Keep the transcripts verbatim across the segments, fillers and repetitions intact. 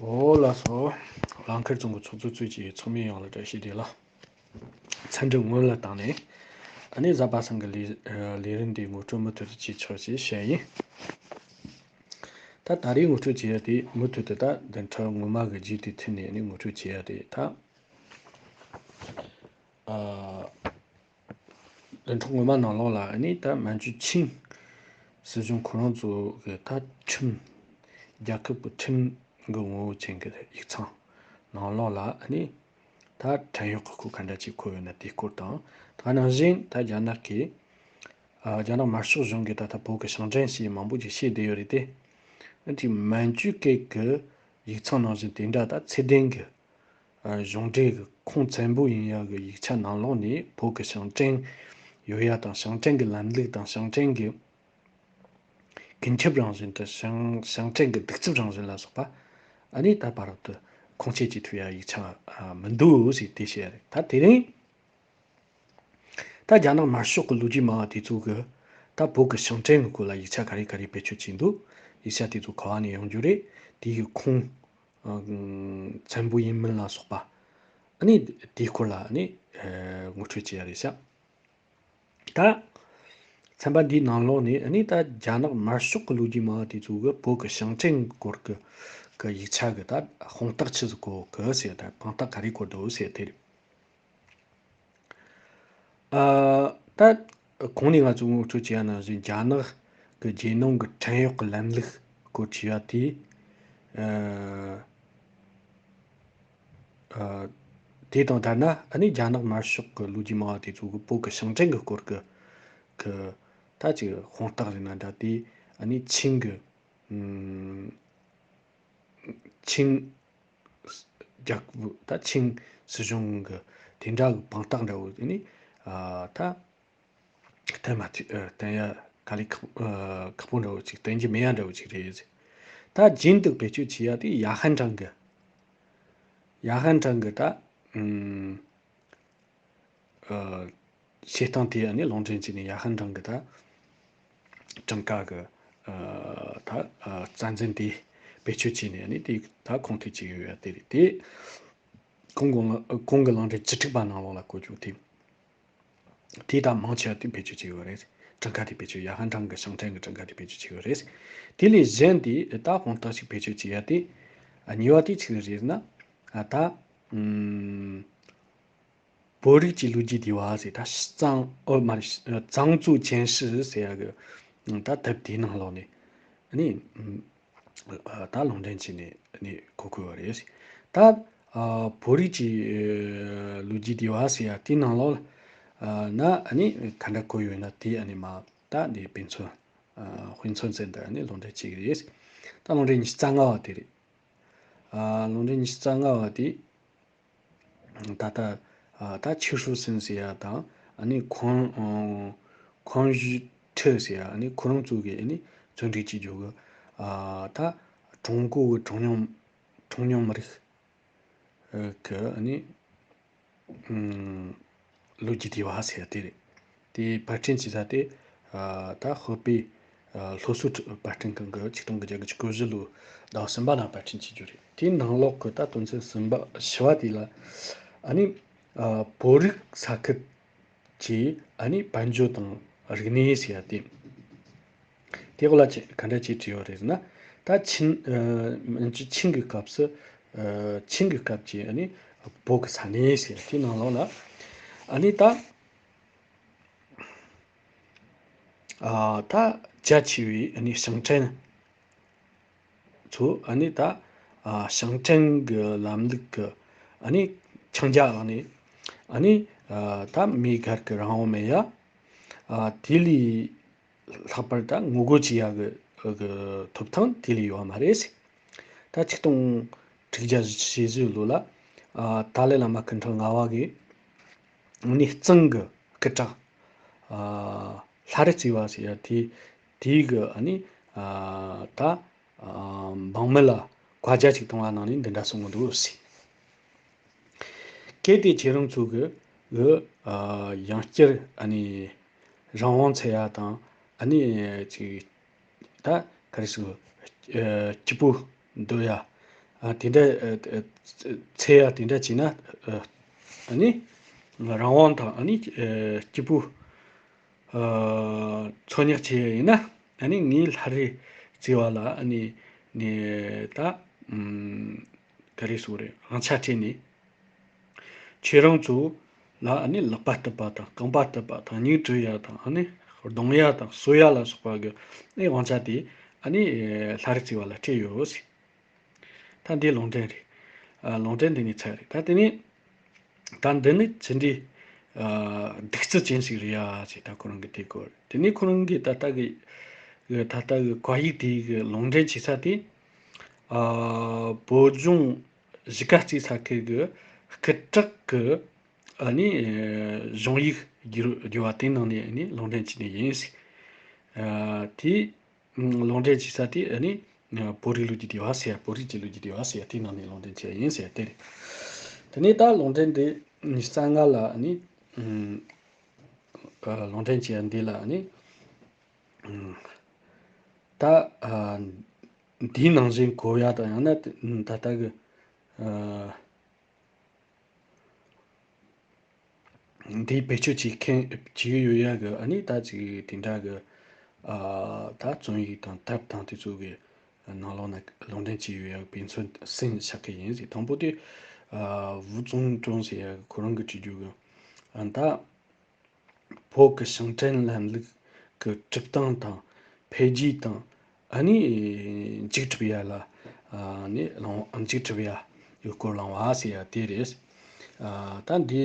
འོ་ལགས་སོ། རླངས་འཁོར་བཙོང་གི་ཚོགས་གཙོ་གཙོས་ཀྱི་ཚོགས་མི་ཡོངས་ལ་བཀྲ་ཤིས་བདེ་ལེགས། འཚམས་འདྲི་སྔོན་ལ་བཏང་ནས། ཨ་ནི་གཟའ་པ་སངས་ཀྱི་ལས་ལས་རིམ་འདིའི་ངོ་སྤྲོད་མུ་མཐུད་དུ་བྱེད་ཆོག་ཅེས་བཤད་ཡིན། ད་ད་རེས་ངོ་སྤྲོད་བྱེད་ཡ་དེ་མུ་མཐུད་དུ་ད་བདུན་ཕྲག་སྔོན་མ་གི་རྗེས་དེ་མཐུད་ནས་ཨ་ནི་ངོ་སྤྲོད་བྱེད་ཡ་དེ་ད། ཨ། བདུན་ཕྲག་སྔོན་མ་ནང་ལོགས་ལ་ཨ་ནི་ད་མན་ཇུ་ཆིང་སྲིད་གཞུང་ཁོ་རང་ཚོ་གི་ད་ཁྲིམས། རྒྱལ་ཁབ་ཀྱི་ཁྲིམས་ཀྱི་ངོ་བོ་ཅན་གྱི་ཡིག་ཚང་ནང་ལོགས་ལ་ཨ་ནི་ད་བྲན་གཡོག་གི་སྐོར་ག་འདྲ་ཅིག་འཁོད་ཡོད་ན་དེའི་སྐོར་དང་། ད་ག་ནང་བཞིན་ད་རྒྱ་ནག་གི་ཨ་རྒྱ་ནག་དམར་ཤོག་གཞུང་གིས་ད་ལྟ་བོད་ཀྱི་ཞིང་བྲན་ཞེས་མང་པོ་ཅིག་བཤད་བསྡད་ཡོད་རེད་དེ། ཨ་ནི་མན་ཇུ་སྐད་ཀྱི་ཡིག་ཚང་ནང་བཞིན་དེ་འདྲ་ད་ཚད་ལྡན་གྱི་གཞུང་འབྲེལ་གྱི་ཁུངས་བཙན་པོ་ཡིན་ཡག་གི་ཡིག་ཆ་ནང་ལོགས་ནས་བོད་ཀྱི་ཞིང་བྲན་ཡོད་ཡ་དང་། ཞིང་བྲན་གྱི་ལམ་ལུགས་དང་། ཞིང་བྲན་གྱི་ཀུན་ཁྱབ་རང་བཞིན་དང་། ཞིང་ཞིང་བྲན་གྱི་གདུག་རྩུབ་རང་བཞིན་ལ་སོགས་པ་ཨ་ནི་ད་བར་དུ་ཁུངས་སྐྱེལ་བྱེད་ཐུབ་ཡ་ཡིག་ཆ་མི་འདུག་ཟེར་དེ་བཤད་རེད། ད་དེ་རིང་ད་རྒྱ་ནག་དམར་ཤོག་གི་ལོ་རྒྱུས་སྨྲ་བ་དེ་ཚོ་གིས་ད་བོད་ཀྱི་ཞིང་བྲན་གྱི་སྐོར་ལ་ཡིག་ཆ་ག་རེ་ག་རེ་བེད་སྤྱོད་བྱས་འདུག་ཡིག་ཆ་དེ་ཚོ་ག་བ་ནས་ཡོང་རྒྱུ་རེད། དེ་གི་ཁུངས་ཨ་བཙན་པོ་ཡིན་མིན་ལ་སོགས་པ། ཨ་ནི་དེའི་སྐོར་ལ་ཨ་ནི་ཨ་ངོ་སྤྲོད་བྱེད་ཡ་རེད་ཤག་ད་ཚན་པ་འདིའི་ནང་ལོགས་ནས་ཨ་ནི་ད་རྒྱ་ནག་དམར་ཤོག་གི་ལོ་རྒྱུས་སྨྲ་བ་དེ་ཚོ་གིས་བོད་ཀྱི་ཞིང་བྲན་གྱི་སྐོར་གྱི་གི་ཡིག་ཆ་གི་ད་དཔང་རྟགས་ཆི་ཟིག་བཀོད་གི་ཟེར། ད་དཔང་རྟགས་ག་རེ་བཀོད་འདུག་ཟེར་དེ་རེད། ཨ། ད་གོང་ནས་ང་ཚོས་ངོ་སྤྲོད་བྱས་པ་ནང་བཞིན་རྒྱ་ནག་གི་རྒྱལ་ནང་གི་བྲན་གཡོག་གི་ལམ་ལུགས་སྐོར་བྲིས་པ་དེ། ཨ། ཨ། དེ་དང་ལྡན་ན་ཨ་ནི་རྒྱ་ནག་དམར་ཤོག་གི་ལོ་རྒྱུས་སྨྲ་བ་དེ་ཚོ་གིས་བོད་ཀྱི་ཞིང་བྲན་གྱི་སྐོར་གྱི་གི་ད་ཅིག་དཔང་རྟགས་རེད་ན་འདྲ། དེ་ཨ་ནི་ཆིང་གི་ཨམ། ཆིང་རྒྱལ་ཁབ་ད་ཆིང་སྲིད་གཞུང་གི་དེ་འདྲ་གི་དཔང་རྟགས་འདྲ་བོ་ནི་ཨ་ད་བསྟན་མ་ཐུབ། ཨ། བསྟན་ཡ་ག་ལེ་ཁག་ཨ་ཁག་པོ་འདྲ་བོ་ཅིག། བསྟན་རྒྱུ་མེད་ཡ་འདྲ་བོ་ཅིག་རེད། ད་རྒྱུན་དུ་བེད་སྤྱོད་བྱེད་ཡ་དེ་ཡ་ཧན་ཀྲང་གི། ཡ་ཧན་ཀྲང་གི་ད་ཨམ། ཨ། བཤད་སྟངས་དེ་ཨ་ནི་ལུང་འདྲེན་བྱས་ནས་ཡ་ཧན་ཀྲང་གི་ད་གྲངས་ཀ་གི་ཨ་ད་ཨ་རྩ་འཛིན་དེ་བེད་སྤྱོད་བྱས་ནས་ཨ་ནི་དེ་ད་ཁུངས་འཁྱོལ་བྱས་ཡོད་ཡ་དེ་རེད་དེ། གོང་གི་གོང་གི་ལུང་འདྲེན་བཅུ་དྲུག་པ་ནང་ལོགས་ལ་བཀོད་རྒྱུ་དེ། དེ་ད་མང་ཆེ་བ་དེ་བེད་སྤྱོད་བྱས་ཡོད་རེད། གྲངས་ཀ་དེ་བེད་སྤྱོད། ཡ་ཧན་ཀྲང་གི་ཞིང་བྲན་གྱི་གྲངས་ཀ་དེ་བེད་སྤྱོད་བྱས་ཡོད་རེད། དེ་ལས་གཞན་དེ་ད་དཔང་རྟགས་ཤིག་བེད་སྤྱོད་བྱས་ཡ་དེ། ཨ། གཉིས་པ་དེ་ཆི་རེད་ཟེར་ན། ཨ། ད་ཨུམ། བོད་རིགས་ཀྱི་ལོ་རྒྱུས་སྡེ་བ་ཟེར། ད་གཙང་ཨོ་མ་རེད། 藏族简史 ཟེར་ཡ་གི་ད་དེབ་དེའི་ནང་ལོགས་ནས་ཨ་ནི་ཨ་ད་ལུང་འདྲེན་བྱས་ནས་ཨ་ནི་གོ་དགོས་པ་རེད། ད་ཨ་བོད་རིགས་ཀྱི་ཨ་ལོ་རྒྱུས་སྡེ་བ་ཟེར་ཡ་དེའི་ནང་ལོགས་ལ་ཨ་ན་ཨ་ནི་ག་འདྲ་བཀོད་ཡོད་ན་དེ་ཨ་ནི་མ་ད་འདི་དཔེ་མཚོན་ཨ་དཔེ་མཚོན་ཅན་དུ་ཨ་ནི་ལུང་འདྲེན་བྱེད་ཀྱི་རེད། ད་ལུང་འདྲེན་ཉི་ཤུ་རྩ་ལྔ་བ་དེ་རེད། ཨ་ལུང་འདྲེན་ཉི་ཤུ་རྩ་ལྔ་བ་དེ། ད་ལྟ་ཨ་ད་ཆི་ཧྲུའུ་ཧྲིན་ཟེར་ཡ་དང་། ཨ་ནི་ཁོང་ཨ་ཁོང་ཞུས་ཁྲི་ཟེར་ཡ། ཨ་ནི་ཁོ་རང་ཚོ་གིས་ཨ་ནི་བརྩོན་འགྲུས་བྱེད་རྒྱུ་གི་ཨ་ད་ཀྲུང་གོ་གི་གྲངས་ཉུང་གྲངས་ཉུང་མི་རིགས་ཨ་གི་ཨ་ནི་ཨམ་ལོ་རྒྱུས་སྡེ་བ་ཟེར་ཡ་དེ་རེད། དེའི་པར་སྐྲུན་བྱེད་ས་དེ་ཨ་ད་ཧོ་པེ་ཨ་སློབ་གསོ་པར་སྐྲུན་ཁང་གིས་ཆིག་སྟོང་དགུ་བརྒྱ་དགུ་བཅུ་གོ་བཞི་ལོའི་ཟླ་བ་གསུམ་པ་ལ་པར་སྐྲུན་བྱེད་རྒྱུ་རེད། དེའི་ནང་ལོགས་ཀྱི་ད་དོན་ཚན་གསུམ་པ་བཞི་བ་དེ་ལ་ཨ་ནི་ཨ་བོད་རིགས་ས་ཁུལ་གྱི་ཨ་ནི་དཔལ་འབྱོར་དང་རིག་གནས་ཟེར་ཡ་དེ། དེ་ག་ལ་ཅི་ག་འདྲ་ཅིག་བྲིས་ཡོད་རེད་ཟེར་ན། ད་ཆིང་ཨ་མན་ཇུ་ཆིང་གི་སྐབས་སུ་ཨ་ཆིང་གི་སྐབས་ཀྱི་ཨ་ནི་བོད་ཀྱི་ས་གནས་ཟེར་དེའི་ནང་ལོགས་ལ་ཨ་ནི་ད་ཨ་ད་རྒྱ་ཆེ་བའི་ཨ་ནི་ཞིང་བྲན་ཚོ་ཨ་ནི་ད་ཨ་ཞིང་བྲན་གྱི་ལམ་ལུགས་ཀྱི་ཨ་ནི་འཆིང་རྒྱ་བླངས་ནས་ཨ་ནི་ཨ་ད་མི་སྒེར་གྱི་རང་དབང་མེད་ཡ། ཨ་དེ་ལས་ལྷག་པར་ད་ངོ་རྒོལ་བྱེད་ཡ་གི་གི་ཐོབ་ཐང་དེ་ལས་ཡོད་པ་མ་རེད། ད་ཆིག་སྟོང་དྲུག་བརྒྱ་བཞི་བཅུ་ཞེ་བཞི་ལོ་ལ་ཨ་ཏཱ་ལའི་བླ་མ་སྐུ་ཕྲེང་ལྔ་པ་གིས་ཨ་ནི་གཙང་གི་སྐུ་དྲག་ཨ་ལྷ་རི་བཙུགས་པ་ཟེར་ཡ་དེ་དེའི་གི་ཨ་ནི་ཨ་ད་ཨ་འབངས་མི་ལ་བཀའ་རྒྱ་ཅིག་གཏོང་བ་ནང་ནས་འདི་འདྲ་གསུང་གི་འདུག་ཟེར། གལ་ཏེ་ཁྱེད་རང་ཚོ་གི་གི་ཨ་ཡང་བསྐྱར་ཨ་ནི་རང་དབང་འཚོལ་ཡ་དང་ཨ་ནི་ཅིག་ད་ག་རེ་ཟེར་ཨ་སྐྱིད་པོ་སྡོད་ཡ་ ཨ་དེ་འདྲ་ཨ་ཨ་འཚོལ་ཡ་དེ་འདྲ་བྱས་ན། ཨ་ཨ་ནི་རང་དབང་དང་ཨ་ནི་ཨ་སྐྱིད་པོ་ཨ་འཚོལ་སྙེག་བྱས་ཡ་ཡིན་ན། ཨ་ནི་ངའི་ལྷ་རིས་བརྩིས་པ་ལ་ཨ་ནི་ནི་ད་ཨམ་ག་རེ་ཟེར་དགོས་རེད། དབང་ཆ་སྤྲད་ནས། ཁྱེད་རང་ཚོ་ལ་ཨ་ནི་ལག་པ་གཏུབ་པ་དང་རྐང་པ་གཏུབ་པ་དང་སྙིང་བྲུས་ཡ་དང་ཨ་ནི་རྡུང་ཡ་དང་གསོད་ཡ་ལ་སོགས་པ་གི་ཨ་ནི་དབང་ཆ་དེ་ཨ་ནི་ལྷ་རིས་བརྩིས་པ་ལ་སྤྲད་ཡོད་ཟེར། ད་འདི་ལུང་འདྲེན་རེད། ཨ་ལུང་འདྲེན་འདི་ནས་ཚར་རེད། ད་དེ་ནས་ད་འདི་ནི་ཅི་འདྲའི་ཨ་གདུག་རྩུབ་ཅན་ཞིག་རེད་ཡ་ཟེར། ད་ཁོ་རང་གི་དེ་སྐོར། དེ་ནས་ཁོ་རང་གིས་ད་ལྟ་གི་ད་ལྟ་གི་བཀའ་ཡིག་དེ་གི་ལུང་འདྲེན་བྱེད་ས་དེ། ཨ་བོད་ལྗོངས་གཞིས་ཀ་རྩེ་ས་ཁུལ་གྱི་སྐུ་དྲག་གི་ཨ་ནི་གཞུང་ཡིག་བསྒྱུར་བསྒྱུར་བ་དེའི་ནང་ནས་ཨ་ནི་ལུང་འདྲེན་བྱས་ནས་ཡིན་ཟེར། ཨ་དེ་ལུང་འདྲེན་བྱེད་ས་དེ་ཨ་ནི་བོད་རིགས་ལོ་རྒྱུས་སྡེ་བ་ཟེར་ཡ། བོད་རིགས་ཀྱི་ལོ་རྒྱུས་སྡེ་བ་ཟེར་ཡ་དེའི་ནང་ནས་ལུང་འདྲེན་བྱས་ཡིན་ཟེར་ཡ་དེ་རེད། དེ་ནས་ད་ལུང་འདྲེན་དེ་ཉི་ཤུ་རྩ་ལྔ་ལ་ཨ་ནི་ཨ་ལུང་འདྲེན་བྱས་ཡ་འདི་ལ་ཨ་ནི་ཨ་ད་ཨ་འདིའི་ནང་བཞིན་གོ་ཡ་དང་ཡང་ན་ད་ལྟ་གི་ཨ་འདིའི་བེད་སྤྱོད་བྱེད་མཁན་བྱེད་ཀྱི་ཡོད་ཡ་གི་ཨ་ནི་ད་ཅིག་དེ་འདྲ་གི་ཨ་ད་རྩོམ་ཡིག་དང་དེབ་དང་དེ་ཚོ་གི་ནང་ལོགས་ན་ལུང་འདྲེན་བྱས་ཡོད་ཡ་གི་དཔེ་མཚོན་གསན་བཞག་གི་ཡིན་ཟེར། དང་པོ་དེ་ཨ་ཝུའུ་ཙུང་ཀྲུང་ཟེར་ཡ་གི་ཁོ་རང་གི་བྲིས་རྒྱུ་གི་ཨ་ད། བོད་ཀྱི་ཞིང་བྲན་ལམ་ལུགས་ཀྱི་སྒྲུབ་སྟངས་དང་འཕེལ་རྒྱས་དང་ཨ་ནི་འཇིགས་སྒྲིབ་ཡ་ལ་ཨ་ནི་ལང་འཇིགས་སྒྲིབ་ཡ་ཡི་སྐོར་བླངས་པ་ཟེར་ཡ་དེ་རེད། ཨ་ད་འདི་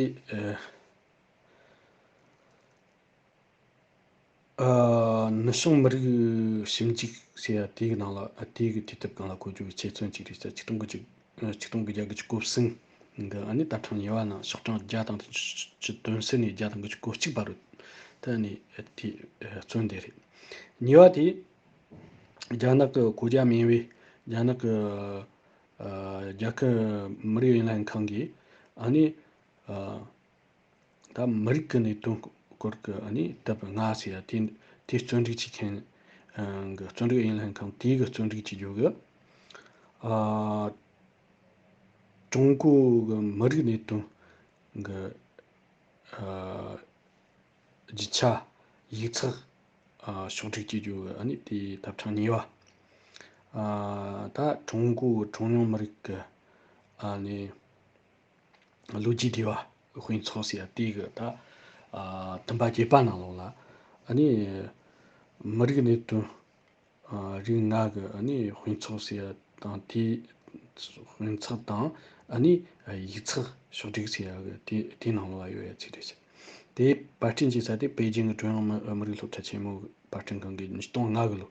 ཨ་ནུབ་བྱང་མི་རིགས་ཞིབ་འཇུག་ཟེར་ཡ་དེའི་ནང་ལ་དེའི་གི་དུས་དེབ་སྒང་ལ་འཁོད་རྒྱུ་གི་ཆེད་མཚོན་གཅིག་རེད་ཟེར། ཆིག་སྟོང་དགུ་བརྒྱ་ཆིག་སྟོང་དགུ་བརྒྱ་དགུ་བཅུ་གོ་གསུམ་གི་ཨ་ནི་དེབ་ཕྲེང་གཉིས་པ་ནང་ཤོག་གྲངས་བརྒྱ་དང་བདུན་ཅུ་དོན་གསུམ་ནས་བརྒྱ་དང་དགུ་བཅུ་གོ་གཅིག་བར་རུ་ད་ནི་དེ་ཨ་བརྩོན་འདི་རེད། གཉིས་པ་དེ་རྒྱ་ནག་གི་གོ་རྒྱ་མེད་པའི་རྒྱ་ནག་གི་ཨ་རྒྱལ་ཁབ་མི་རིགས་ཨུ་ཡོན་ལྷན་ཁང་གིས་ཨ་ནི་ཨ། ད་མི་རིགས་ཀྱི་གནད་དོན་སྐོར་གྱི་ཨ་ནི་དེབ་ལྔ་ཟེར་ཡ་དེ་དེ་བརྩོན་འགྲུས་བྱེད་མཁན་གྱི་བརྩོན་འགྲུས་ཨུ་ཡོན་ལྷན་ཁང་དེའི་གི་བརྩོན་འགྲུས་བྱེད་རྒྱུ་གི་ཨ་ཀྲུང་གོ་གི་མི་རིགས་གནད་དོན་གྱི་ཨ་རྒྱུ་ཆ་ཡིག་ཚགས་ཨ་ཕྱོགས་སྒྲིག་བྱེད་རྒྱུ་གི་ཨ་ནི་དེའི་དེབ་ཕྲེང་གཉིས་པ། ཨ་ད་ཀྲུང་གོ་གི་གྲངས་ཉུང་མི་རིགས་ཀྱི་ཨ་ནི། ལོ་རྒྱུས་སྡེ་བ་དཔེ་ཚོགས་ཟེར་ཡ་དེ་གི་ད་ཨ་དུམ་པ་བརྒྱད་པ་ནང་ལོགས་ལ་ཨ་ནི་མི་རིགས་གནད་དོན་ཨ་རིགས་ལྔ་གི་ཨ་ནི་དཔེ་ཚོགས་ཟེར་ཡ་དང་དེའི་དཔེ་ཚོགས་དང་ཨ་ནི་ཡིག་ཚགས་ཕྱོགས་སྒྲིག་ཟེར་ཡ་གི་དེ་དེའི་ནང་ལོགས་ལ་ཡོད་ཡ་ཚིག་རེད་ཟེར། དེ་པར་སྐྲུན་བྱེད་ས་དེ་པེ་ཅིང་གི་ཀྲུང་དབྱང་མི་མི་རིགས་སློབ་གྲྭ་ཆེན་མོའི་པར་སྐྲུན་ཁང་གིས་ཉིས་སྟོང་ལྔ་གི་ལོ་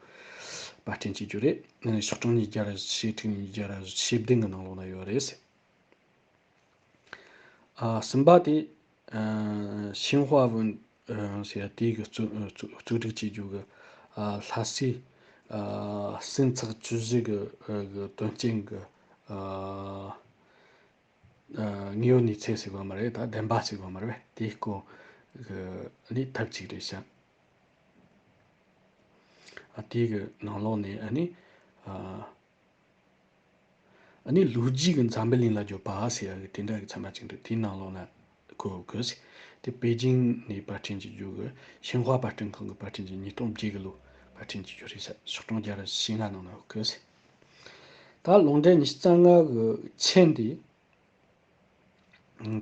པར་སྐྲུན་བྱེད་རྒྱུ་རེད། ཨ་ནི་ཤོག་གྲངས་ཉིས་བརྒྱ་ར་བཞི་དྲུག་ཉིས་བརྒྱ་ར་བཞི་བདུན་གི་ནང་ལོགས་ལ་ཡོད་རེད་ཟེར། ཨ་གསུམ་པ་དེ་ཨ་ཤིན་ཧྭ་ཝུན་ཨ་ཟེར་ཡ་དེ་གི་གཙོ་གཙོ་གཙོ་སྒྲིག་བྱེད་རྒྱུ་གི་ཨ་ལྷ་སའི་ཨ་སྲིན་ཚགས་བཅུ་བཞི་གི་ཨ་གི་དོན་རྐྱེན་གི་ཨ་ཨ་དངོས་ཡོད་གནས་ཚུལ་ཟེར་བ་མ་རེད། ད་བདེན་པ་ཟེར་བ་མ་རེད་པས། དེའི་སྐོར་གི་ཨ་ནི་ཐབས་ཅིག་རེད་ཤག་ཨ་དེ་གི་ནང་ལོགས་ནས་ཨ་ནི་ཨ། ཨ་ནི་ལོ་རྒྱུས་ཀྱི་འཛམ་བུ་གླིང་ལ་བརྗོད་པ་ཟེར་ཡ་གི་དེ་འདྲ་གི་ཚན་པ་ཅིག་འདུག་དེའི་ནང་ལོགས་ན་གོ་དགོས་ཟེར། དེ་པེ་ཅིང་ནས་པར་སྐྲུན་བྱེད་རྒྱུ་གི་ཤིན་ཧྭ་པར་སྐྲུན་ཁང་གི་པར་སྐྲུན་བྱས། ཉིས་སྟོང་བརྒྱད་གི་ལོ་པར་སྐྲུན་བྱེད་རྒྱུ་རེད་ཟེར། ཤོག་གྲངས་བརྒྱ་ར་བཞི་ལྔ་ནང་ན་ཡོད་གི་ཟེར། ད་ལུང་འདྲེན་ཉི་ཤུ་རྩ་ལྔ་གི་མཆན་དེ།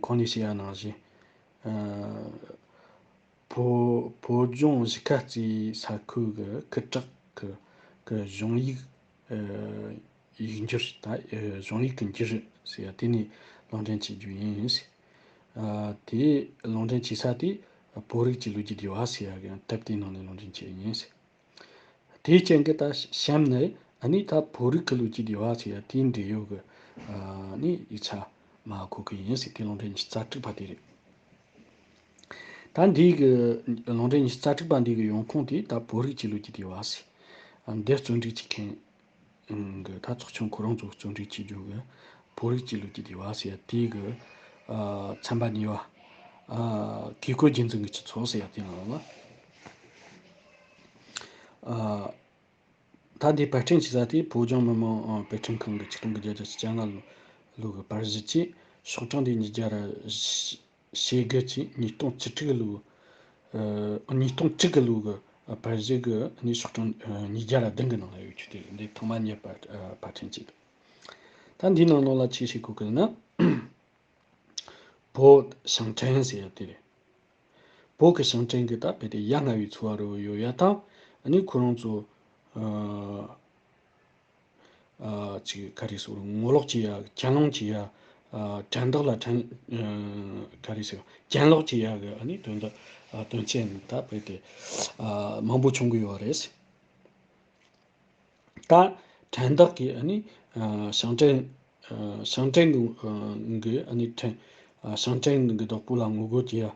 གོང་ནས་བཤད་ཡ་ནང་བཞིན། ཨ་བོད་བོད་ལྗོངས་གཞིས་ཀ་རྩེའི་ས་ཁུལ་གྱི་སྐུ་དྲག་གི་གི་གཞུང་ཡིག་ཨ་ཡིག་འགྱུར་དང་ཨ་གཞུང་ཡིག་གི་འགྱུར་ཟེར་ཡ་དེ་ནས་ལུང་འདྲེན་བྱེད་རྒྱུ་ཡིན་ཟེར། ཨ་དེ་ལུང་འདྲེན་བྱེད་ས་དེ་བོད་རིགས་ཀྱི་ལོ་རྒྱུས་སྡེ་བ་ཟེར་ཡ་གི་དེབ་དེའི་ནང་ནས་ལུང་འདྲེན་བྱས་ཡིན་ཟེར། དེའི་རྐྱེན་གྱིས་ད་གཤམ་ནས་ཨ་ནི་ད་བོད་རིགས་ཀྱི་ལོ་རྒྱུས་སྡེ་བ་ཟེར་ཡ་དེའི་འབྲེལ་ཡོད་ཀྱི་ཨ་ནི་ཡིག་ཆ་མར་འགོད་གི་ཡིན་ཟེར། དེ་ལུང་འདྲེན་ཉི་ཤུ་རྩ་དྲུག་པ་དེ་རེད། ད་འདིའི་གི་ལུང་འདྲེན་ཉི་ཤུ་རྩ་དྲུག་པ་འདིའི་གི་ཡོང་ཁུངས་དེ་ད་བོད་རིགས་ཀྱི་ལོ་རྒྱུས་སྡེ་བ་ཟེར། ཨ་འདིར་བརྩོན་འགྲུས་བྱེད་མཁན་གི་ད་ཚོགས་ཆུང་ཁོ་རང་ཚོ་བརྩོན་འགྲུས་བྱེད་རྒྱུ་གི་བོད་རིགས་ཀྱི་ལོ་རྒྱུས་སྡེ་བ་ཟེར་ཡ་དེའི་གི་ཨ་ཚན་པ་གཉིས་པ་ཨ་གུས་བཀུར་རྒྱུན་འཛིན་གྱི་སྤྱི་ཚོགས་ཟེར་ཡ་དེ་ནང་ལ། ཨ། ད་འདི་པར་སྐྲུན་བྱེད་ས་དེ་བོད་ལྗོངས་མི་དམངས་ཨ་པར་སྐྲུན་ཁང་གི་ཆིག་སྟོང་དགུ་བརྒྱ་བརྒྱད་ཅུ་གྱ་ལྔ་ལོ་ལོ་གི་པར་གཞི་བཅས་ཤོག་གྲངས་དེ་ཉིས་བརྒྱ་ར་ཞེ་དགུ་བཅས་ཉིས་སྟོང་བཅུ་དྲུག་ལོ་ཨ་ཉིས་སྟོང་དྲུག་གི་ལོ་གི་པར་གཞི་གི་ནི་ཤོག་གྲངས་ཨ་ཉིས་བརྒྱ་ར་བདུན་གི་ནང་ལ་ཡོད་རྒྱུ་དེ་འདི་ཐོག་མ་ཉིད་པར་ཨ་པར་སྐྲུན་བྱས་འདུག་ད་འདིའི་ནང་ལོགས་ལ་ཆེས་ཤིག་གོ་གི་ན། 博相争 ཟེར་ཡ་དེ་རེད། 博གི་相争 གི་ད་བོད་དེ་ཡ་ང་བའི་ཚོ་བ་རུ་ཡོད་ཡ་དང་ཨ་ནི་ཁོ་རང་ཚོ་ཨ་ཨ་ཅིག་ག་རེ་ཟེར་ངོ་ལོག་བྱེད་ཡ་གྱེན་ལོག་བྱེད་ཡ་ཨ་དྲན་བདག་ལ་དྲན་ཨ་ག་རེ་ཟེར་གྱེན་ལོག་བྱེད་ཡ་གི་ཨ་ནི་དོན་དག་ཨ་དོན་ཆེན་ད་བོད་དེ་ཨ་མང་པོ་བྱུང་གི་ཡོད་རེད། ད་དྲན་བདག་གིས་ཨ་ནི་ཨ་相争 ཨ་相争 གི་ཨ་གི་ཨ་ནི་དྲན་ཨ་相争 གི་བདག་པོ་ལ་ངོ་རྒོལ་བྱེད་ཡ་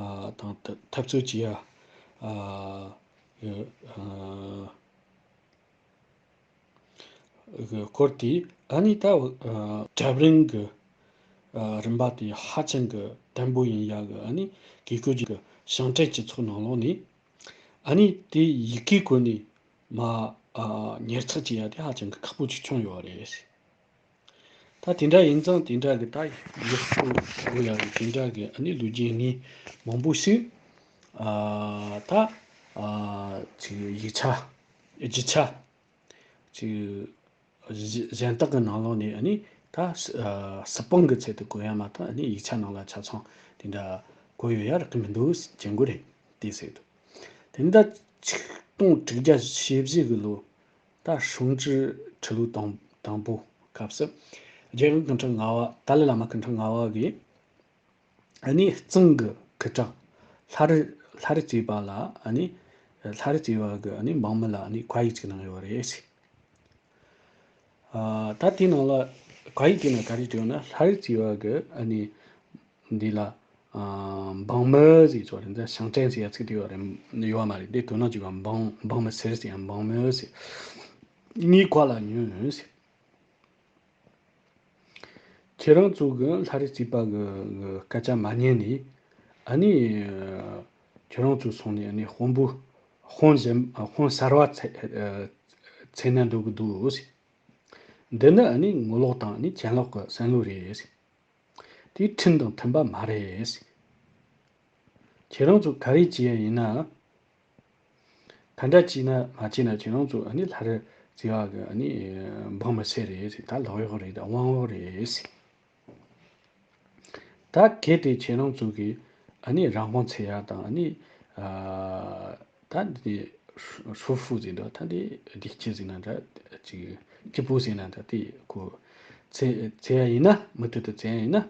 ཨ་དང་འཐབ་རྩོད་བྱེད་ཡ་ཨ་ཨ་གི་སྐོར་དེ་ཨ་ནི་ད་ཨ་གྲལ་རིམ་གི་ཨ་རིམ་པ་དེ་ཧ་ཅང་གི་བརྟན་པོ་ཡིན་ཡ་གི་ཨ་ནི་བཀས་བཀོད་ཀྱི་相争 སྤྱི་ཚོགས་ནང་ལོགས་ནས་ཨ་ནི་དེ་ཡི་གེའི་སྒོ་ནས་མ་ཨ་ཉར་ཚགས་བྱེད་ཡ་དེ་ཧ་ཅང་གི་ཁག་པོ་ཅིག་བྱུང་ཡོད་རེད། ད་དེ་འདྲ་ཡིན་ཙང་དེ་འདྲ་གི་ད་ཡག་པོ་དགོས་ཡ་གི་དེ་འདྲ་གི་ཨ་ནི་ལོ་རྒྱུས་དངོས་མང་པོ་ཞིག་ཨ་ད་ཨ་ཅིག་ཡིག་ཆ་རྒྱུ་ཆ་ཅིག་གཞན་དག་གི་ནང་ལོགས་ནས་ཨ་ནི་ད་ཨ་སི་པན་གི་ཚད་དུ་བཀོད་ཡ་མ་གཏོགས་ཨ་ནི་ཡིག་ཆ་ནང་ལ་ཆ་ཚང་དེ་འདྲ་བཀོད་ཡོད་ཡ་རག་གི་མི་འདུག་ཅེས་གོ་རེད་དེ་ཟེར་འདུག་དེ་འདྲ་ཆིག་སྟོང་དྲུག་བརྒྱ་བཞི་བཞི་གི་ལོ། ད་ཧྲུང་ཀྲི་ཁྲི་ལོ་དང་དང་པོ་སྐབས་སུ་རྒྱལ་ཡོངས་སྐུ་ཕྲེང་ལྔ་པ་ཏཱ་ལའི་བླ་མ་སྐུ་ཕྲེང་ལྔ་པ་གིས་ཨ་ནི་གཙང་གི་སྐུ་དྲག་ལྷ་རི་ལྷ་རི་བཙས་པ་ལ་ཨ་ནི་ལྷ་རི་བཙས་པ་གི་ཨ་ནི་འབངས་མི་ལ་ཨ་ནི་བཀའ་ཡིག་ཅིག་གནང་ཡོད་རེད། ཨ་ད་དེའི་ནང་ལ་བཀའ་ཡིག་དེའི་ནང་ག་རེ་བྲིས་ཡོད་ན་ལྷ་རི་བཙས་པ་གི་ཨ་ནི། འདི་ལ་ཨ་འབངས་མི་ཟེར་ཆོག་རེད། འདི་相争 ཟེར་ཡ་ཚིག་དེ་ཡོད་རེད། ཡོད་མ་རེད། འདི་དོན་དག་ཅིག་ག་འབངས་འབངས་མི་ཟེར་ཟེར་ཡང་འབངས་མི་ཟེར། ངའི་བཀའ་ལ་ཉོན་ཟེར། ཁྱེད་རང་ཚོ་གི་ལྷ་རི་བཙས་པ་གི་གི་སྐད་ཆ་མ་ཉན་ནས་ཨ་ནི་ཁྱེད་རང་ཚོ་སོང་ནས་ཨ་ནི་དཔོན་པོ་དཔོན་གཞན་དཔོན་གསར་པ་འཚོལ་ན་འགྲོ་གི་འདུག་ཟེར། འདི་ནི་ཨ་ནི་ངོ་ལོག་དང་ཨ་ནི་གྱེན་ལོག་གི་བསམ་བློ་རེད་ཟེར། དེ་ཁྲིམས་དང་མཐུན་པ་མ་རེད། ཁྱེད་རང་ཚོ་ག་རེ་བྱེད་ཡ་ཡིན་ན། ག་འདྲ་བྱས་ན་མ་བྱས་ན་ཁྱེད་རང་ཚོ་ཨ་ནི་ལྷ་རི་བཙས་པ་གི་ཨ་ནི་འབངས་མི་ཟེར་རེད་ཟེར། ད་ལོག་གཡོག་རེད། ད་དབང་པོ་རེད་ཟེར། ད་གལ་ཏེ་ཁྱེད་རང་ཚོ་གིས་ཨ་ནི་རང་དབང་འཚོལ་ཡ་དང་ཨ་ནི་ཨ་ད་འདི་ཧྲུ་ཧྥུ་ཟེར་འདུག་ད་འདི་བདེ་སྐྱིད་ཟེར་ན་འདྲ་ཅིག་སྐྱིད་པོ་ཟེར་ན་འདྲ་དེ་ཁོ་འཚོལ་འཚོལ་ཡ་ཡིན་ན་མུ་མཐུད་དུ་འཚོལ་ཡ་ཡིན་ན།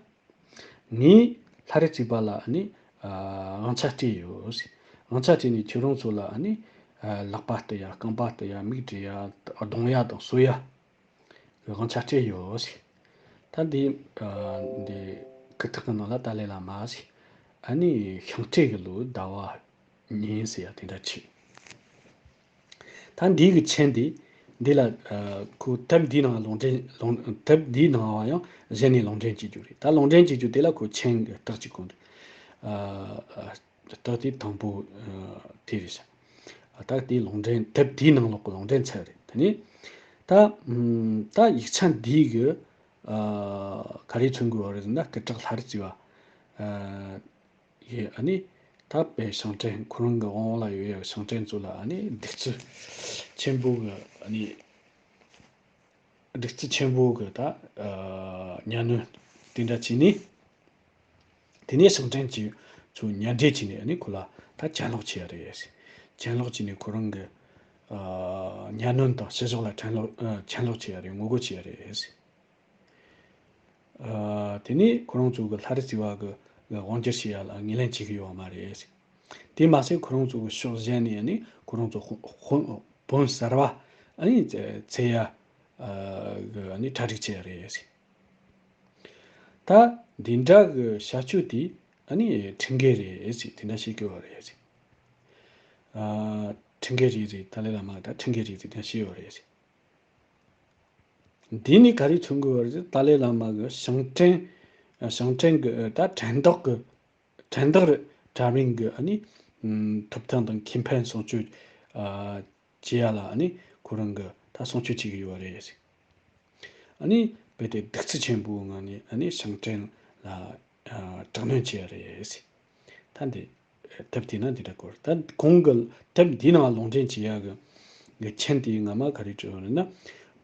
ངས་ལྷ་རི་བཙས་པ་ལ་ནི་ཨ་དབང་ཆ་སྤྲད་ཡོད་ཟེར། དབང་ཆ་སྤྲད་ནས་ཁྱོད་རང་ཚོ་ལ་ནི་ཨ་ལག་པ་གཏུབ་ཡ་རྐང་པ་གཏུབ་ཡ་མིག་འབྲད་ཡ་རྡུང་ཡ་དང་གསོད་ཡ་གི་དབང་ཆ་སྤྲད་ཡོད་ཟེར། ད་འདི་ཨ་འདི་ཀི་ཐག་གི་ནང་ལ་ཏཱ་ལའི་བླ་མ་ཟེར། ཨ་ནི་ཤིང་སྤྲེལ་གི་ལོ་ཟླ་བ་ཉིན་ཟེར་ཡ་དེ་འདྲ་བྱས། ད་འདི་གི་མཆན་འདི་འདི་ལ་ཨ་ཁོ་དེབ་འདིའི་ནང་ལུང་འདྲེན་ལུང་དེབ་འདིའི་ནང་བ་ཡང་གཞན་ནས་ལུང་འདྲེན་བྱེད་རྒྱུ་རེད། ད་ལུང་འདྲེན་བྱེད་རྒྱུ་དེ་ལ་ཁོ་མཆན་གི་རྟགས་གཅིག་གོ་འདུག་ཨ་རྟགས་དེ་དང་པོ་ཨ་དེ་རེད་ཤག་ཨ་ད་དེ་ལུང་འདྲེན་དེབ་དེའི་ནང་ལོགས་གི་ལུང་འདྲེན་ཚར་རེད། དེ་ནས་ད་ཨམ་ད་ཡིག་ཆ་འདི་གི་ཨ་ག་རེ་མཚོན་དགོས་པ་རེད་ཟེར་ན་སྐུ་དྲག་ལྷ་རི་བཙས་པ་ཨ། ཡིས་ཨ་ནི་ད་པའི་ཞིང་བྲན་ཁོ་རང་གི་དབང་འོག་ལ་ཡོད་ཡ་ཞིང་བྲན་ཚོ་ལ་ཨ་ནི་སྡིགས་ཚུལ་ཆེན་པོ་གི་ཨ་ནི་སྡིགས་ཚུལ་ཆེན་པོ་གི་ད་ཨ་གཉའ་གནོན་དེ་འདྲ་བྱས་ནས། དེ་ནས་ཞིང་བྲན་གྱི་ཚོ་ཉར་འདྲེན་བྱས་ནས་ཨ་ནི་ཁོ་ལ་ད་གྱེན་ལོག་བྱས་ཡ་རེད། གྱེན་ལོག་བྱས་ནས་ཁོ་རང་གི་ཨ་གཉའ་གནོན་དང་ཕྱི་ཕྱོགས་ལ་གྱེན་ལོག་ཨ་གྱེན་ལོག་བྱས་ཡ་རེད། ངོ་རྒོལ་བྱས་ཡ་རེད། ཨ་དེ་ནས་ཁོ་རང་ཚོ་གི་ལྷ་རི་བཙས་པ་གི་དབང་སྒྱུར་བྱེད་ཡ་ལ་ངོས་ལེན་བྱེད་ཀྱི་ཡོད་མ་རེད། དེ་མ་ཟད་ཁོ་རང་ཚོ་གི་ཕྱོགས་གཞན་ནས་ནི་ཁོ་རང་ཚོ་དཔོན་དཔོན་དཔོན་གསར་པ་ཨ་ནི་འཚོལ་ཡ་ཨ་གི་ཨ་ནི་གྲ་སྒྲིག་བྱེད་ཡ་རེད། ད་འདི་འདྲ་གི་བྱ་སྤྱོད་དེ་ཨ་ནི་ཁྲིམས་འགལ་རེད་ཟེར་དེ་འདྲ་བཤད་ཀྱི་ཡོད་རེད། ཨ་ཁྲིམས་འགལ་རེད་ཟེར། ཏཱ་ལའི་བླ་མ་ད་ཁྲིམས་འགལ་རེད་ཟེར་དེ་འདྲ་བཤད་ཡོད་རེད། འདི་ནི་ག་རེ་མཚོན་གྱི་ཡོད་རེད། ཏཱ་ལའི་བླ་མ་གི་ཞིང་བྲན་ཞིང་བྲན་གྱི་ད་བྲན་བདག་གི་བྲན་བདག་རེད། གྲལ་རིམ་གྱི་ཨ་ནི་ཐོབ་ཐང་དང་ཁེ་ཕན་སྲུང་སྐྱོབ་ཨ་བྱེད་ཡ་ལ་ཨ་ནི་ ཁོ་རང་གི་ད་གསུང་ཆོས་བྱེད་ཀྱི་ཡོད་རེད། ཨ་ནི་རྦད་དེ་གདུག་རྩུབ་ཆེན་པོའི་ངང་ནས་ཨ་ནི་ཞིང་བྲན་ལ་ཨ་དྲག་གནོན་བྱས་རེད། ད་འདི་དེབ་དེ་ན་འདི་འདྲ་སྐོར། ད་གོང་གི་དེབ་འདིའི་ནང་ལུང་འདྲེན་བྱེད་ཡག་གི་གི་མཆན་དེའི་སྔ་མ་ག་རེ་བྲིས་ཡོད་ན།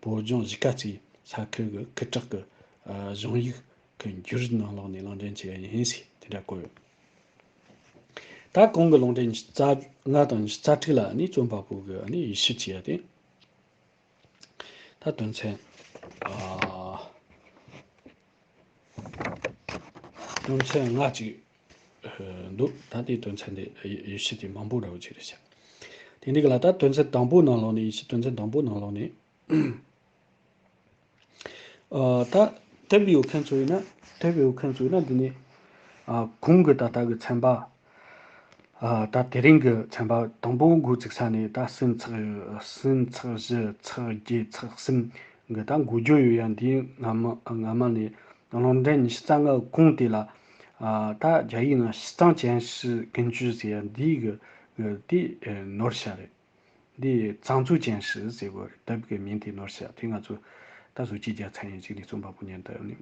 བོད་ལྗོངས་གཞིས་ཀ་རྩེའི་ས་ཁུལ་གྱི་སྐུ་དྲག་གི་ཨ་གཞུང་ཡིག་གི་འགྱུར་ནང་ལོགས་ནས་ལུང་འདྲེན་བྱེད་ཡག་ཡིན་ཟེར་དེ་འདྲ་བཀོད་ཡོད། ད་གོང་གི་ལུང་འདྲེན་ཉི་ཤུ་རྩ་ལྔ་དང་ཉི་ཤུ་རྩ་དྲུག་ལ་ནི་རྩོམ་པ་པོ་གི་ནི་ཡིད་ཆེས་བྱེད་ཡག་དེ། ད་དོན་ཚན་ཨ་དོན་ཚན་ལྔ་ཅིག་འདུག་ད་དེའི་དོན་ཚན་དེ་ཡི་ཡི་ཤུ་དེ་མང་པོ་འདྲ་བོ་ཅིག་རེད་ཤག་དེ་འདི་ག་ལ་ད་དོན་ཚན་དང་པོ་ནང་ལོགས་ནས་ཡི་ཤུ་དོན་ཚན་དང་པོ་ནང་ལོགས་ནས་ཨ་ད་དེབ་ཡོད་མཁན་ཚོ་ཡིན་ན་དེབ་ཡོད་མཁན་ཚོ་ཡིན་ན་འདི་ནས་ཨ་གོང་གི་ད་ལྟ་གི་ཚན་པ། ཨ་ད་དེ་རིང་གི་ཚན་པ་དང་པོ་འགོ་བཙུགས་ས་ནས་ད་སུམ་ཚེག་སུམ་ཚེག་བཞི་ཚེག་བརྒྱད་ཚེག་གསུམ་གི་ད་འགོ་བརྗོད་ཡོད་ཡ་འདིའི་སྔ་མ་སྔ་མ་ནས་ལུང་འདྲེན་ཉི་ཤུ་རྩ་ལྔ་གོང་དེ་ལ་ཨ་ད་རྒྱ་ཡིག་ནང་十章简史根据ཟེར་ཡ་འདིའི་གི་གི་དེ་ནོར་ཤ་རེད། འདི་藏族简史ཟེར་དགོས་རེད། དེབ་ཀྱི་མིང་དེ་ནོར་ཤག་དེ་ང་ཚོ་ད་བཟོ་བཅོས་རྒྱག་ཚར་ཡིན་ཅིག་ནས་རྩོམ་པ་པོ་མཉམ་དུ་ནི་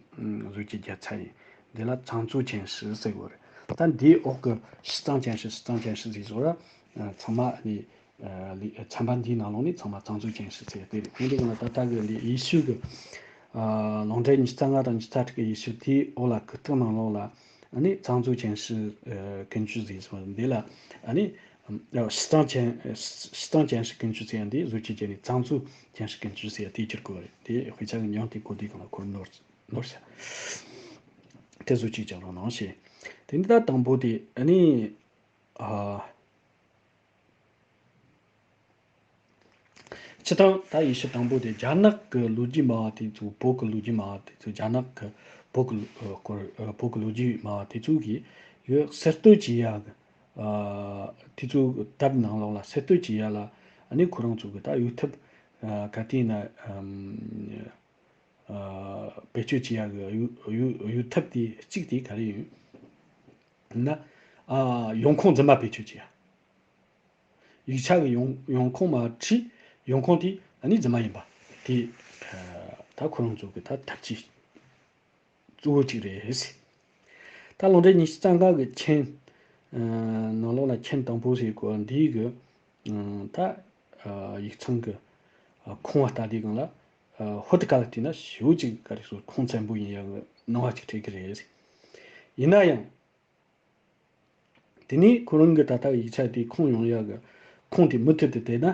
བཟོ་བཅོས་རྒྱག་ཚར་ཡིན། འདི་ལ་藏族简史ཟེར་དགོས་རེད། ད་འདིའི་འོག་གི་十章简史十章简史ཟེར་བཟོ་ར་ཚང་མ་ནི་ཚན་པ་འདིའི་ནང་ལོགས་ནས་ཚང་མ་藏族简史ཟེར་དེ་རེད། དེ་འདྲའི་གི་ལ་ད་ལྟ་གི་འདི་ཡི་ཤུ་གི་ལུང་འདྲེན་ཉི་ཤུ་རྩ་ལྔ་དང་ཉི་ཤུ་རྩ་དྲུག་གི་ཡི་ཤུ་དེའི་འོག་ལ་གི་རྟགས་ནང་ལོགས་ལ་ཨ་ནི་藏族简史根据ཟེར་བཟོ་འདི་ལ་ཨ་ནི། 十章简十章简史根据ཟེར་ཡ་འདི་བཟོ་བཅོས་བྱས་ནས་藏族简史根据ཟེར་ཡ་དེ་བསྒྱུར་དགོས་རེད། དེ་དཔེ་ཆ་གི་མྱིང་དེ་གོ་དུས་སྒང་ལ་ཁོ་ནོར་ནོར་ཤག་དེ་བཟོ་བཅོས་རྒྱག་རོགས་གནང་ཞེས། དེ་ནི་ད་དང་པོ་དེ་ཨ་ནི་ཨ། སྤྱིར་བཏང་ད་ཡི་ཤུ་དང་པོ་དེ་རྒྱ་ནག་གི་ལོ་རྒྱུས་སྨྲ་བ་དེ་ཚོ་བོད་ཀྱི་ལོ་རྒྱུས་སྨྲ་བ་དེ་ཚོ་རྒྱ་ནག་གི་བོད་ཀྱི་ལོ་སྐོར་བོད་ཀྱི་ལོ་རྒྱུས་སྨྲ་བ་དེ་ཚོ་གིས་ཡོད་གསར་གཏོད་བྱེད་ཡག་གི་ཨ་དེ་ཚོ་དེབ་ནང་ལོགས་ལ་གསར་གཏོད་བྱེད་ཡ་ལ་ཨ་ནི་ཁོ་རང་ཚོ་གི་ད་ཡོད་ཐབས་ཨ་ག་དེ་ཡིན་ན་ཨམ་ཨ་བེད་སྤྱོད་བྱེད་ཡ་གི་ཡོད་ཡོད་ཡོད་ཐབས་དེ་གཅིག་དེ་ག་རེ་ཡིན་ན་ཨ་ཡོང་ཁུངས་རྫུན་མ་བེད་སྤྱོད་བྱེད་ཡ། ཡིག་ཆ་གི་ཡོང་ཡོང་ཁུངས་མ་བྲིས། ཡོང་ཁུངས་དེ་ཨ་ནི་རྫུན་མ་ཡིན་པ་དེ་ཨ་ད་ཁོ་རང་ཚོ་གི་ད་ཐབས་ཇུས་གཙོ་བོ་གཅིག་རེད། ད་ལུང་འདྲེན་ཉི་ཤུ་རྩ་ལྔ་གི་མཆན་ནང་ལོགས་ལ་མཆན་དང་པོ་ཞིག་གོ་འདིའི་གི་ད་ཡིག་ཚང་གི་ཁུངས་བ་ལྟ་དུས་སྒང་ལ་ཧོར་དུ་ག་ལ་བལྟས་ན་ཞེ་པོ་ཅིག་ག་རེ་ཟེར་ཁུངས་བཙན་པོ་ཡིན་ཡག་གི་སྣང་བ་ཅིག་སྤྲད་ཀྱི་རེད། ཡིན་ན་ཡང་། དེ་ནས་ཁོ་རང་གི་ད་ལྟ་ཡིག་ཆ་དེ་ཁུངས་ཡོང་ཡག་གི་ཁུངས་དེ་མུ་མཐུད་དུ་བལྟས་ན་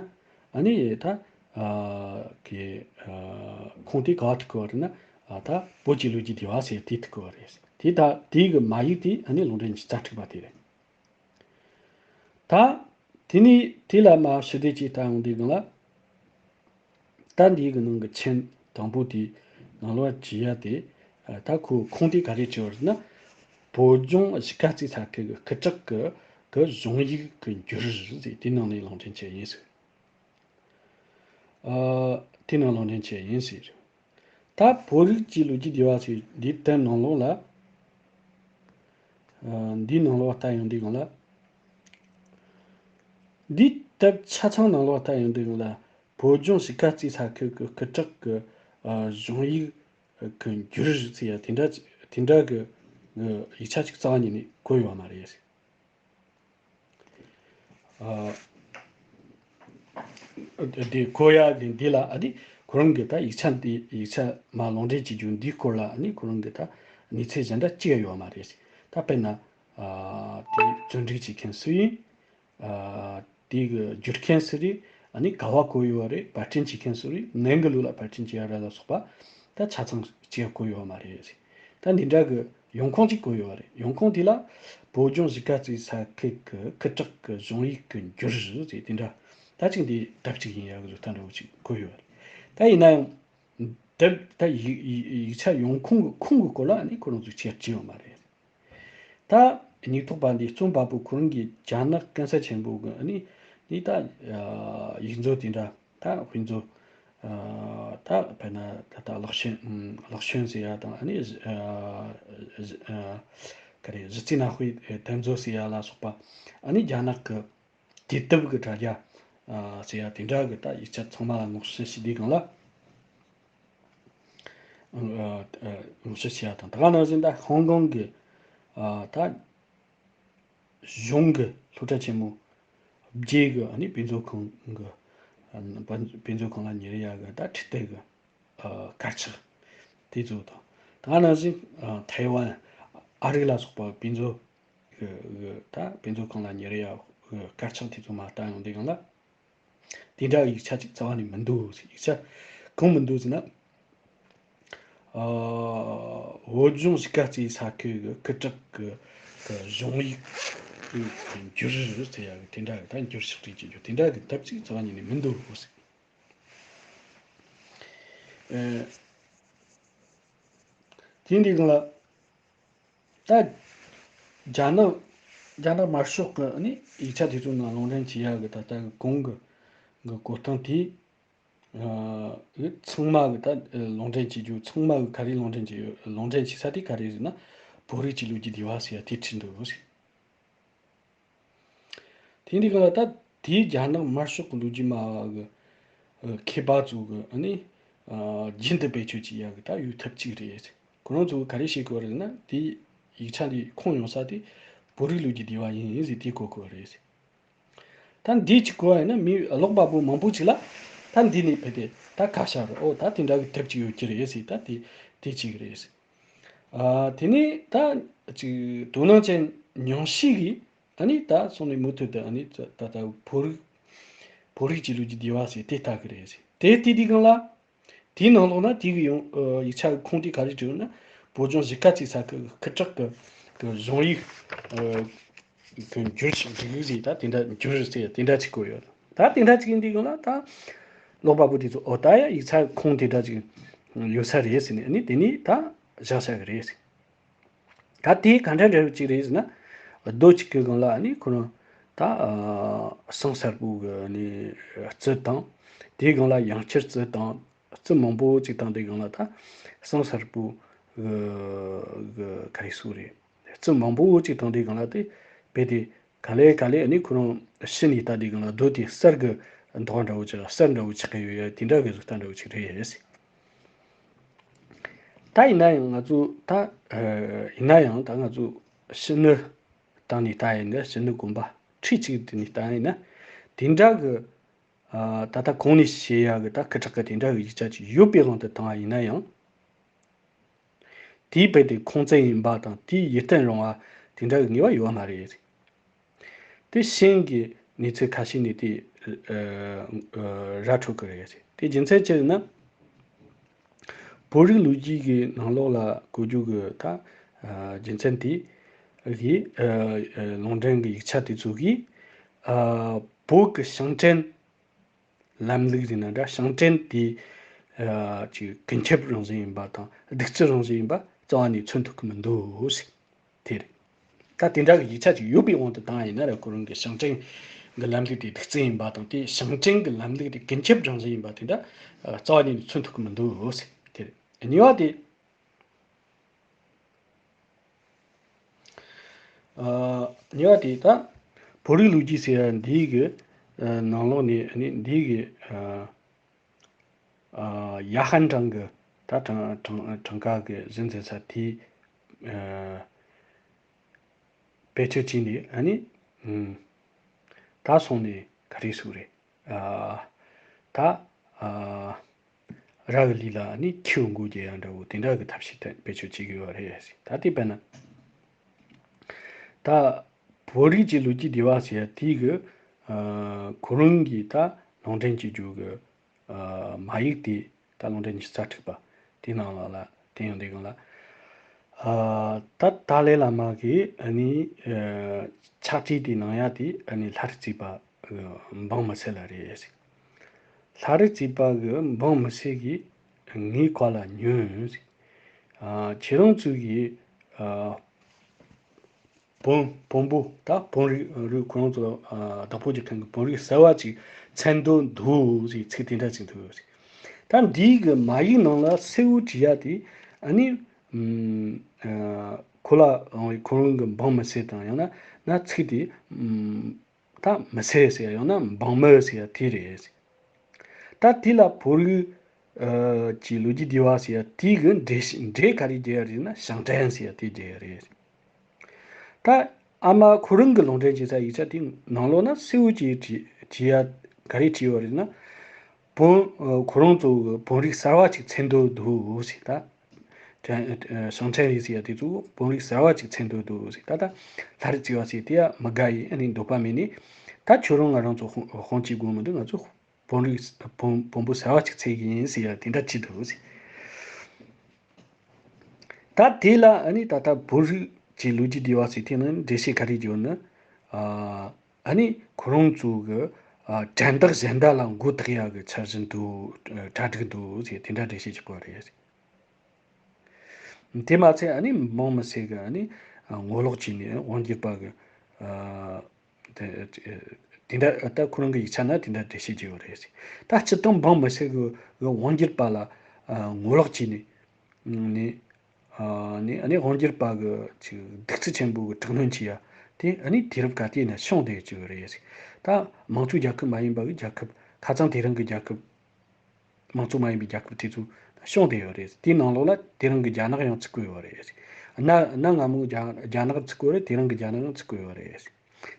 ཨ་ནི་ད་ཨ་གི་ཨ་ཁུངས་དེ་ག་བ་ཐུག་གི་བ་རེད་ན་ཨ་ད་བོད་ཀྱི་ལོ་རྒྱུས་སྡེ་བ་ཟེར་དེ་ཐུག་གི་བ་རེད། དེ་ད་དེའི་གི་མ་ཡིག་དེ་ཨ་ནི་ལུང་འདྲེན་ཉི་ཤུ་རྩ་དྲུག་པ་དེ་རེད། ད་དེ་ནས་དེ་ལ་མ་ཞུ་བདེ་ཅིག་ལྟ་ཡོང་དུས་སྒང་ལ། ད་འདིའི་གི་ནང་གི་མཆན་དང་པོ་དེའི་ནང་ལོགས་བྲིས་ཡ་དེ་ད་ཁོ་ཁུངས་དེ་ག་རེ་བྲིས་པ་རེད་ན། བོད་ལྗོངས་གཞིས་ཀ་རྩེ་ས་ཁུལ་གྱི་སྐུ་དྲག་གི་གི་གཞུང་ཡིག་གི་འགྱུར་ཟེར་དེ་ནང་ནས་ལུང་འདྲེན་བྱས་ཡིན་ཟེར། ཨ་དེ་ནང་ལུང་འདྲེན་བྱས་ཡིན་ཟེར། ད་བོད་རིགས་ཀྱི་ལོ་རྒྱུས་སྡེ་བ་ཟེར་འདིའི་དོན་ནང་ལོགས་ལ། ཨ་འདིའི་ནང་ལོགས་ལྟ་ཡོང་དུས་སྒང་ལ། འདིའི་དེབ་ཆ་ཚང་ནང་ལོགས་ལྟ་ཡོང་དུས་སྒང་ལ་བོད་ལྗོངས་གཞིས་ཀ་རྩེ་ས་ཁུལ་གྱི་སྐུ་དྲག་གི་ཨ་གཞུང་ཡིག་གི་འགྱུར་ཟེར་ཡ་དེ་འདྲ་དེ་འདྲ་གི་ཡིག་ཆ་ཅིག་རྩ་བ་ཉིད་ནས་བཀོད་ཡོད་མ་རེད། ཨ་དེ་གོ་ཡ་གི་འདི་ལ་ཨ་ནི་ཁོ་རང་གི་ད་ཡིག་ཆ་འདི་ཡིག་ཆ་མ་ལུང་འདྲེན་བྱེད་རྒྱུ་འདིའི་སྐོར་ལ་ཨ་ནི་ཁོ་རང་གི་ད་གནས་ཚུལ་གཞན་དག་ཅི་ཡང་ཡོད་མ་རེད། ད་དཔེར་ན་ཨ་དེ་བརྩོན་འགྲིག་བྱེད་མཁན་སུ་ཡིན། ཨ་དེ་གི་བསྒྱུར་མཁན་སུ་རེད། ཨ་ནི་ག་བ་བཀོད་ཡོད་རེད། པར་སྐྲུན་བྱེད་མཁན་སུ་རེད། ནང་གི་ལུགས་ལ་པར་སྐྲུན་བྱེད་ཡ་རེད་ལ་སོགས་པ་ད་ཆ་ཚང་ཅི་ཡང་བཀོད་ཡོད་མ་རེད། ད་འདི་འདྲ་གི་ཡོང་ཁུངས་གཅིག་བཀོད་ཡོད་རེད། ཡོང་ཁུངས་དེ་ལ་བོད་ལྗོངས་གཞིས་ཀ་རྩེའི་ས་ཁུལ་གྱི་སྐུ་དྲག་གི་གཞུང་ཡིག་གི་འགྱུར་ཟེར་དེ་འདྲ་ད་ཅིག་འདི་དེབ་ཅིག་ཡིན་ཡག་གི་བཟོ་ལྟ་འདྲ་བོ་ཅིག་བཀོད་ཡོད་རེད། ད་ཡིན་ན་ཡང་དེབ་ད་ཡིག་ཡིག་ཡིག་ཆ་ཡོང་ཁུངས་ཀྱི་ཁུངས་ཀྱི་སྐོར་ལ་ནི་ཁོ་རང་ཚོས་ཆེར་བྲིས་ཡོད་མ་རེད། ད་སྙིགས་ཐོག་པ་འདི་རྩོམ་པ་པོ་ཁོ་རང་གིས་རྒྱ་ནག་གན་ས་ཆེན་པོ་གི་ནི་ནི་ད་ཡིག་མཛོད་དེ་འདྲ། ད་དཔེ་མཛོད། ཨ་ད་དཔེར་ན་ད་ལྟ་ལག་ཤེན་ཨམ་ལག་ཤེན་ཟེར་ཡ་དང་ཨ་ནི་ཨ་ཨ་ག་རེ་གཞི་རྩའི་གནའ་དཔེ་དེབ་མཛོད་ཟེར་ཡ་ལ་སོགས་པ་ཨ་ནི་རྒྱ་ནག་གི་དུས་དེབ་ཀྱི་དྲ་རྒྱ་ ཨ་ཟེར་ཡ་དེ་འདྲ་གི་ད་ཡིག་ཆ་ཚང་མ་ལ་ངོ་སྤྲོད་བྱེད་དུས་སྒང་ལ། ཨ་ཨ་ངོ་སྤྲོད་བྱེད་ཡ་དང་། ད་ག་ནང་བཞིན་ད་ཧོང་ཀོང་གི་ཨ་ད་གཞུང་གི་སློབ་གྲྭ་ཆེན་མོ་བརྒྱད་གི་ཨ་ནི་དཔེ་མཛོད་ཁང་གི་ཨ་དཔེ་མཛོད་ཁང་ལ་ཉར་ཡ་གི་ད་ཁྲིད་སྟེགས་གི་ཨ་དཀར་ཆག་དེ་ཚོ་དང་། ད་ག་ནང་བཞིན་ཨ་ཐའེ་ཝན་ཨ་རི་ལ་སོགས་པ་དཔེ་མཛོད་གི་གི་ད་དཔེ་མཛོད་ཁང་ལ་ཉར་ཡ་གི་དཀར་ཆག་དེ་ཚོ་མར་བལྟ་ཡོང་དུས་སྒང་ལ། དེ་འདྲ་ཡིག་ཆ་ཅིག་རྩ་བ་ནས་མི་འདུག་ཟེར། ཡིག་ཆ་གང་མི་འདུག་ཟེར་ན། ཨ་བོད་ལྗོངས་གཞིས་ཀ་རྩེའི་ས་ཁུལ་གྱི་སྐུ་དྲག་གི་གི་གཞུང་ཡིག་གི་འགྱུར་ཟེར་ཡ་གི་དེ་འདྲ་གི་ད་འགྱུར་ཕྱོགས་སྒྲིག་བྱེད་རྒྱུ་དེ་འདྲ་གི་དེབ་ཅིག་རྩ་བ་ཉིད་ནས་མི་འདུག་ཟེར། ཨེ། དེ་འདི་གང་ལ། ད་རྒྱ་ནག་རྒྱ་ནག་དམར་ཤོག་གི་ནི་ཡིག་ཆ་དེ་ཚོ་ནང་ལུང་འདྲེན་བྱེད་ཡག་གི་ད་ལྟ་གི་གོང་གི་གི་གོ་སྟངས་དེ་ཨ་ཚང་མ་གི་ད་ལུང་འདྲེན་བྱེད་རྒྱུ། ཚང་མ་གི་ག་རེ་ལུང་འདྲེན་བྱེད་ཡོད། ལུང་འདྲེན་བྱེད་ས་དེ་ག་རེ་རེད་ན། བོད་རིགས་ཀྱི་ལོ་རྒྱུས་སྡེ་བ་ཟེར་ཡ་དེ་ཁྲིད་འདུག་ཟེར། དེ་འདི་ག་ལ་ད་དེའི་རྒྱ་ནག་དམར་ཤོག་གི་ལོ་རྒྱུས་སྨྲ་བ་གི་ཨ་མཁས་པ་ཚོ་གི་ཨ་ནི་ཨ་རྒྱུན་དུ་བེད་སྤྱོད་བྱེད་ཡག་གི་ད་ཡོད་ཐབས་ཅིག་རེད། ཁོ་རང་ཚོ་གི་ག་རེ་བྱེད་དགོས་རེད་ན། དེའི་ཡིག་ཆ་འདི་ཁུངས་ཡོང་ས་དེ་བོད་རིགས་ལོ་རྒྱུས་སྡེ་བ་ཡིན་ཟེར་དེ་གོ་དགོས་རེད། ད་འདི་གཅིག་གོ་བ་ཡིན་ན། མི་ཀློག་པ་པོ་མང་པོ་ཅིག་ལ་ད་འདི་ནས་ཕེབས་ཏེ་ད་ཁ་ཤར། ཨོ་ད་དེ་འདྲ་གི་དེབ་ཅིག་ཡོད་ཀྱི་རེད་ཟེར། ད་དེ་དེ་གཅིག་རེད། ཨ་དེ་ནས་ད་ཅིག་དོ་སྣང་ཅན་ཉུང་ཤས་ཀྱིས་ཨ་ནི་ད་སོང་ནས་མུ་མཐུད་དུ་ཨ་ནི་ད་ད་བོད་རིགས་བོད་རིགས་ཀྱི་ལོ་རྒྱུས་སྡེ་བ་ཟེར་དེ་ལྟ་གི་རེད་ཟེར། དེ་དེ་དུས་སྒང་ལ་དེའི་ནང་ལོགས་ན་དེ་གི་ཡོང་ཨ་ཡིག་ཆ་གི་ཁུངས་དེ་ག་རེ་བྲིས་ཡོད་ན། བོད་ལྗོངས་གཞིས་ཀ་རྩེའི་ས་ཁུལ་གྱི་སྐུ་དྲག་གི་གི་གཞུང་ཡིག་ཨ་གི་འགྱུར་ཞིག་འགྱུར་ཡིག་ཟེར། ད་དེ་འདྲ་འགྱུར་ཟེར་དེ་འདྲ་ཅིག་བཀོད་ཡོད། ད་དེ་འདྲ་ཅིག་ཡིན་དུས་སྒང་ལ་ད་ཀློག་པ་པོ་དེ་ཚོ་ཨོ་ད་ཡ་ཡིག་ཆ་ཁུངས་དེ་འདྲ་ཅིག་ཡོད་ས་རེད་ཟེར་ནས་ཨ་ནི་དེ་ནས་ད་བཞག་བཞག་གི་རེད་ཟེར། ད་དེ་ག་འདྲ་འདྲ་བོ་ཅིག་རེད་ཟེར་ན། རྡོ་གཅིག་གི་སྒང་ལ་ཨ་ནི་ཁོ་རང་ད་ཨ་ཟངས་སེར་པོ་གི་ཨ་ནི་རྩི་དང་། དེའི་སྒང་ལ་ཡང་ཁྱི་རྩི་དང་། རྩི་མང་པོ་ཅིག་དང་། དེའི་སྒང་ལ་ད་ཟངས་སེར་པོ་གི་གི་ག་རེ་ཟེར་རེད། རྩི་མང་པོ་ཅིག་དང་། དེའི་སྒང་ལ་དེ་རྦད་དེ་ག་ལེ་ག་ལེ་ཨ་ནི་ཁོ་རང་ཤི་ནས་ད་དེའི་སྒང་ལ་རྡོ་དེ་གསེར་གི་མདོག་འདྲ་བོ་ཅིག་ལ་གསེར་འདྲ་བོ་ཆགས་ཀྱི་ཡོད་ཡ། དེ་འདྲ་གི་གཟུགས་སྟངས་འདྲ་བོ་ཅིག་རེད། ད་ཡིན་ན་ཡང་ང་ཚོ་ད་ཨ་ཡིན་ན་ཡང་ད་ང་ཚོ་ཕྱི་སྣོད་བཏང་ནས་ལྟ་ཡིན་ན། ཕྱི་སྣོད་གོམ་པ་ཁྲི་གཅིག་དེ་ནས་བཏང་ཡིན་ན། དེ་འདྲ་གི་ཨ་ད་ལྟ་གོང་ནས་བཤད་ཡ་གི་ད་སྐུ་དྲག་གི་དེ་འདྲ་གི་ཡིག་ཆ་ཅིག་ཡོད་པའི་དབང་དུ་བཏང་བ་ཡིན་ན་ཡང་། དེའི་རྦད་དེ་ཁུངས་བཙན་ཡིན་པ་དང་། དེའི་ཡིད་རྟོན་རུང་བ་དེ་འདྲ་གི་ངེས་པ་ཡོད་མ་རེད། དེ་ཤིང་གི་གནས་ཚུལ་ཁ་ཤས་ནས་དེ་ཨ་ཨ་ར་འཕྲོད་ཀྱི་རེད། དེ་རྒྱུ་མཚན་ཅི་ཡིན་ན། བོད་རིགས་ལོ་རྒྱུས་ཀྱི་ནང་ལོགས་ལ་གོ་རྒྱུ་གི་ད་ཨ་རྒྱུ་མཚན་དེ་གི་ཨ་ཨ་ལུང་འདྲེན་གྱི་ཡིག་ཆ་དེ་ཚོ་གིས་ཨ་བོད་ཀྱི་ཞིང་བྲན་ལམ་ལུགས་ཡིན་ན་འདྲ། ཞིང་བྲན་དེ་ཨ་ཅིག་ཀུན་ཁྱབ་རང་བཞིན་ཡིན་པ་དང་། གདུག་རྩུབ་རང་བཞིན་ཡིན་པ་རྩ་བ་ནས་མཚོན་ཐུབ་ཀྱི་མི་འདུག་ཟེར། དེ་རེད། ད་དེ་འདྲ་གི་ཡིག་ཆ་ཅིག་ཡོད་པའི་དབང་དུ་བཏང་ཡིན་ན་ར། ཁོ་རང་གི་ཞིང་བྲན་གྱི་ལམ་ལུགས་དེ་གདུག་རྩུབ་ཡིན་པ་དང་། དེ་ཞིང་བྲན་གྱི་ལམ་ལུགས་དེ་ཀུན་ཁྱབ་རང་བཞིན་ཡིན་པ་དེ་འདྲ་ཨ་རྩ་བ་ནས་མཚོན་ཐུབ་ཀྱི་མི་འདུག་ཟེར། དེ་རེད། གཉིས་པ་དེ། ཨ་གཉིས་པ་དེ་ད་བོད་རིགས་ལོ་རྒྱུས་ཟེར་ཡ་འདིའི་གི་ཨ་ནང་ལོགས་ནས་ཨ་ནི་འདིའི་གི་ཨ་ཨ་ཡ་ཧན་ཀྲང་གི་ད་ཀྲང་ཀྲང་ཀྲང་ཀ་གི་གཞི་འཛིན་ས་དེའི་ཨ་བེད་སྤྱོད་བྱས་ནས་ཨ་ནི་ཨུམ་ད་སོང་ནས་ག་རེ་ཟེར་རེད། ཨ་ད་ཨ་ར་གི་ལུགས་ལ་ཨ་ནི་ཁྱི་མགོ་རྒྱག་ཡ་འདྲ་བོ་དེ་འདྲ་གི་ཐབས་ཤེས་དེ་བེད་སྤྱོད་བྱེད་ཀྱི་ཡོད་རེད། ད་དེ་དཔེར་ན་ད་བོད་རིགས་ཀྱི་ལོ་རྒྱུས་སྡེ་བ་ཟེར་ཡ་དེའི་གི་ཨ་ཁོ་རང་གི་ད་ལུང་འདྲེན་བྱེད་རྒྱུ་གི་ཨ་མ་ཡིག་དེ་ད་ལུང་འདྲེན་ཉི་ཤུ་རྩ་དྲུག་པ་དེའི་ནང་ལ་ལ་དེ་ཡང་དེ་གང་ལ། ཨ་ད་ཏཱ་ལའི་བླ་མ་གི་ཨ་ནི་ཨ་ཕྱག་བྲིས་དེ་གནང་ཡ་དེ་ཨ་ནི་ལྷ་རི་རྩེ་པ་འབངས་མི་སེར་ལ་རེད། ལྷ་རི་རྩེ་པ་གི་འབངས་མི་སེར་གིས་ངའི་བཀའ་ལ་ཉོན། ཨ་ཁྱེད་རང་ཚོ་གིས་ཨ་བོན་བོན་པོ་ད་བོན་རིགས་རིགས་ཁོ་རང་ཚོ་ཨ་བདག་པོ་རྒྱག་མཁན་གྱི་བོན་རིགས་གསར་བ་ཅིག་མཚོན་དོན་འདུག་ཟེར་ཚིག་དེ་འདྲ་ཅིག་འདུག་ཟེར། ད་འདིའི་གི་མ་ཡིག་ནང་ལ་གསལ་བོ་བྲིས་ཡ་དེ་ཨ་ནི་ཨ་ཁོ་ལ་ཁོ་རང་གི་འབངས་མི་སེར་དང་། ཡང་ན་ན་ཚིག་དེ་ཨ་ ད་མི་སེར་ཟེར་ཡ་ཡང་ན་འབངས་མི་ཟེར་ཡ་དེ་རེད། ད་དེ་ལ་བོད་རིགས་ཨ་ཀྱི་ལོ་རྒྱུས་སྡེ་བ་ཟེར་ཡ་དེ་གི་འགྲེལ་བཤད་འགྲེལ་ག་རེ་རྒྱག་ཡ་རེད་ན་ཞང་བྲན་ཟེར་ཡ་དེ་རྒྱག་ཡ་རེད། ད་ཨ་མ་ཁོ་རང་གི་ལུང་འདྲེན་བྱེད་ས་ཡིག་ཆ་དེ་ནང་ལོགས་ན་གསལ་བོ་ཅིག་བྲིས་བྲིས་ཡ་ག་རེ་བྲིས་ཡོད་རེད་ན། བོད་ཨ་ཁོ་རང་ཚོ་གི་བོད་རིགས་གསར་བ་ཅིག་འཚོལ་འདོད་འདུག་ཟེར། ད་ཞང་བྲན་ལི་ཟེར་ཡ་དེ་ཚོ་བོད་རིགས་གསར་བ་ཅིག་འཚོལ་འདོད་འདུག་ཟེར། ད་ད་ལྷ་རི་རྩེ་བ་ཟེར་དེ་ཡ་མི་དགའ་ཡི་ཨ་ནི་འདོད་པ་མེད་ནས། ད་ཁྱོད་རང་ང་རང་ཚོ་དཔུང་དཔུང་གཅིག་དགོས་མི་འདུག་ང་ཚོ་བོད་རིགས་བོད་བོན་པོ་གསར་བ་ཅིག་འཚོལ་གི་ཡིན་ཟེར་ཡ་དེ་འདྲ་བྲིས་འདུག་ཟེར། ད་དེ་ལ་ཨ་ནི་ད་ལྟ་བོད་རིགས་ཀྱི་ལོ་རྒྱུས་སྡེ་བ་ཟེར་དེ་ནི་འགྲེལ་བཤད་ག་རེ་བརྗོད་ན། ཨ་ནི་ཁོ་རང་ཚོ་གི་ཨ་དྲན་རྟགས་གཞན་དག་ལ་མགོ་བཏགས་ཡག་གི་འཆར་གཞི་འདུག་གྲ་སྒྲིག་འདུག་ཟེར་དེ་འདྲ་འགྲེལ་བཤད་བྱེད་དགོས་རེད། དེ་མ་ཚད་ཨ་ནི་འབངས་མི་སེར་གི་ཨ་ནི་ངོ་ལོག་བྱས་ནས་དབང་སྒྱུར་པ་གི་ཨ། དེ་དེ་འདྲ་ད་ཁོ་རང་གི་ཡིག་ཆ་ན་དེ་འདྲ་འགྲེལ་བཤད་བྱས་ཡོད་རེད། ད་སྤྱིར་བཏང་འབངས་མི་སེར་གི་དབང་སྒྱུར་པ་ལ་ངོ་ལོག་བྱས་ནས་ནས་ནས་ཨ་ནི་དབང་སྒྱུར་པ་གི་ཅིག་གདུག་རྩུབ་ཆེན་པོ་གི་དྲག་གནོན་བྱས་ཡ་དེ་ཨ་ནི་དུས་རབས་ག་དུས་ནས་བྱུང་བསྡད་ཀྱི་ཡོད་རེད། ད་དམངས་གཙོའི་རྒྱལ་ཁབ་མ་ཡིན་པ་གི་རྒྱལ་ཁབ་ཁ་ཚང་དེ་རིང་གི་རྒྱལ་ཁབ། དམངས་གཙོ་མ་ཡིན་པའི་རྒྱལ་ཁབ་དེ་ཚོ་བྱུང་བསྡད་ཡོད་རེད། དེའི་ནང་ལོགས་ལ་དེ་རིང་གི་རྒྱ་ནག་ཡང་ཚུད་ཀྱི་ཡོད་རེད། གནའ་གནའ་སྔ་མོའི་རྒྱ་རྒྱ་ནག་ཚུད་ཀྱི་ཡོད་རེད། དེ་རིང་གི་རྒྱ་ནག་ཡང་ཚུད་ཀྱི་ཡོད་རེད།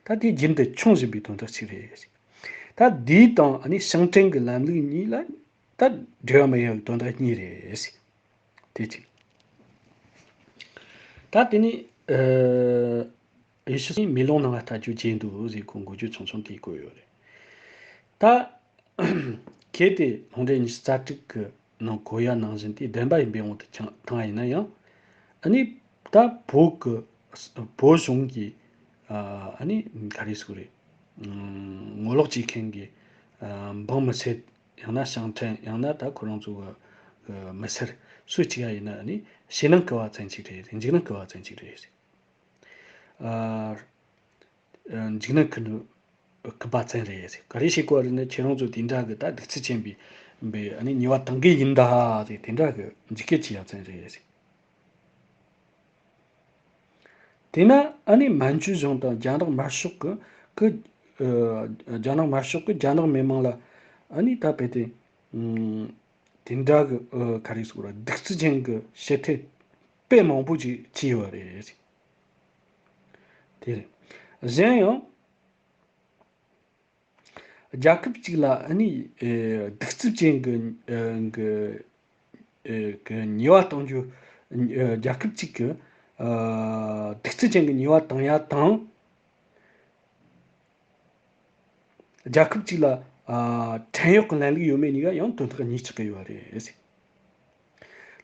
ད་དེ་རྒྱུན་དུ་འཁྱོངས་བཞིན་པའི་དོན་དག་ཅིག་རེད། ད་འདི་དང་ཨ་ནི་ཞིང་བྲན་གྱི་ལམ་ལུགས་གཉིས་ལ་ད་འབྲེལ་བ་མེད་ཡག་གི་དོན་དག་གཉིས་རེད། དེ་གཅིག་ད་དེ་ནི་ཨ་ཡེ་ཤུ་ཡིས་མེ་ལོང་ནང་ལ་ལྟ་རྒྱུ་བརྗེད་འདུག་ཟེར་ཁོ་འགོ་བརྗོད་ཆུང་ཆུང་དེ་བཀོད་ཡོད་རེད། ད། གལ་ཏེ་ལུང་འདྲེན་ཉི་ཤུ་རྩ་དྲུག་གི་ནང་འཁོད་ཡ་ནང་བཞིན་དེ་བདེན་པ་ཡིན་པའི་དབང་དུ་བཏང་ཡིན་ན་ཡང་། ཨ་ནི་ད་བོད་ཀྱི་བོད་གཞུང་གི་ཨ་ནི་ག་རེ་ཟེར་དགོས་རེད། ངོ་ལོག་བྱེད་མཁན་གྱི་འབངས་མི་སེར་ཡང་ན་ཞིང་བྲན་ཡང་ན་ད་ཁོ་རང་ཚོ་གི་མི་སེར་སུ་གཅིག་ཡ་ཡིན་ན་ཨ་ནི་ཞེད་སྣང་སྐུལ་བ་ཙམ་ཅིག་རེད། འཇིགས་སྣང་སྐུལ་བ་ཙམ་ཅིག་རེད། འཇིགས་སྣང་སྐུལ་སྐུལ་པ་ཙམ་རེད། ག་རེ་བྱེད་དགོས་རེད་ན་ཁྱེད་རང་ཚོ་དེ་འདྲ་གི་ད་གདུག་རྩུབ་ཆེན་པོའི་པའི་ཨ་ནི་ཉེས་པ་གཏོང་གི་ཡིན་ད་དེ་དེ་འདྲ་གི་འཇིགས་སྐུལ་བྱེད་ཡ་ཙམ་རེད། དེས་ན་ཨ་ནི་མན་ཇུ་གཞུང་དང་རྒྱ་ནག་དམར་ཤོག་གི་གི་རྒྱ་ནག་དམར་ཤོག་གི་རྒྱ་ནག་མི་དམངས་ལ་ཨ་ནི་ད་དཔེ་དེ་དེ་འདྲ་གི་ག་རེ་ཟེར་དགོས་རེད། གདུག་རྩུབ་ཆེན་གི་ཞི་བདེ་དཔེ་མང་པོ་ཅིག་བྱས་ཡོད་རེད། དེ་རེད། གཞན་ཡང་། རྒྱལ་ཁབ་ཅིག་ལ་ཨ་ནི་ཨེ་གདུག་རྩུབ་ཅན་གྱི་ཨེ་གི་ཨེ་གི་ཉེས་པ་གཏོང་རྒྱུ། ཨེ་རྒྱལ་ཁབ་ཅིག་གི་ཨ་གདུག་རྩུབ་ཅན་གྱི་ཉེས་པ་གཏོང་ཡ་དང་། རྒྱལ་ཁབ་ཅིག་ལ་ཨ་བྲན་གཡོག་གི་ལམ་ལུགས་ཡོད་མེད་གཉིས་ཀ་ཡང་དོན་དག་གཉིས་ཆགས་ཀྱི་ཡོད་རེད།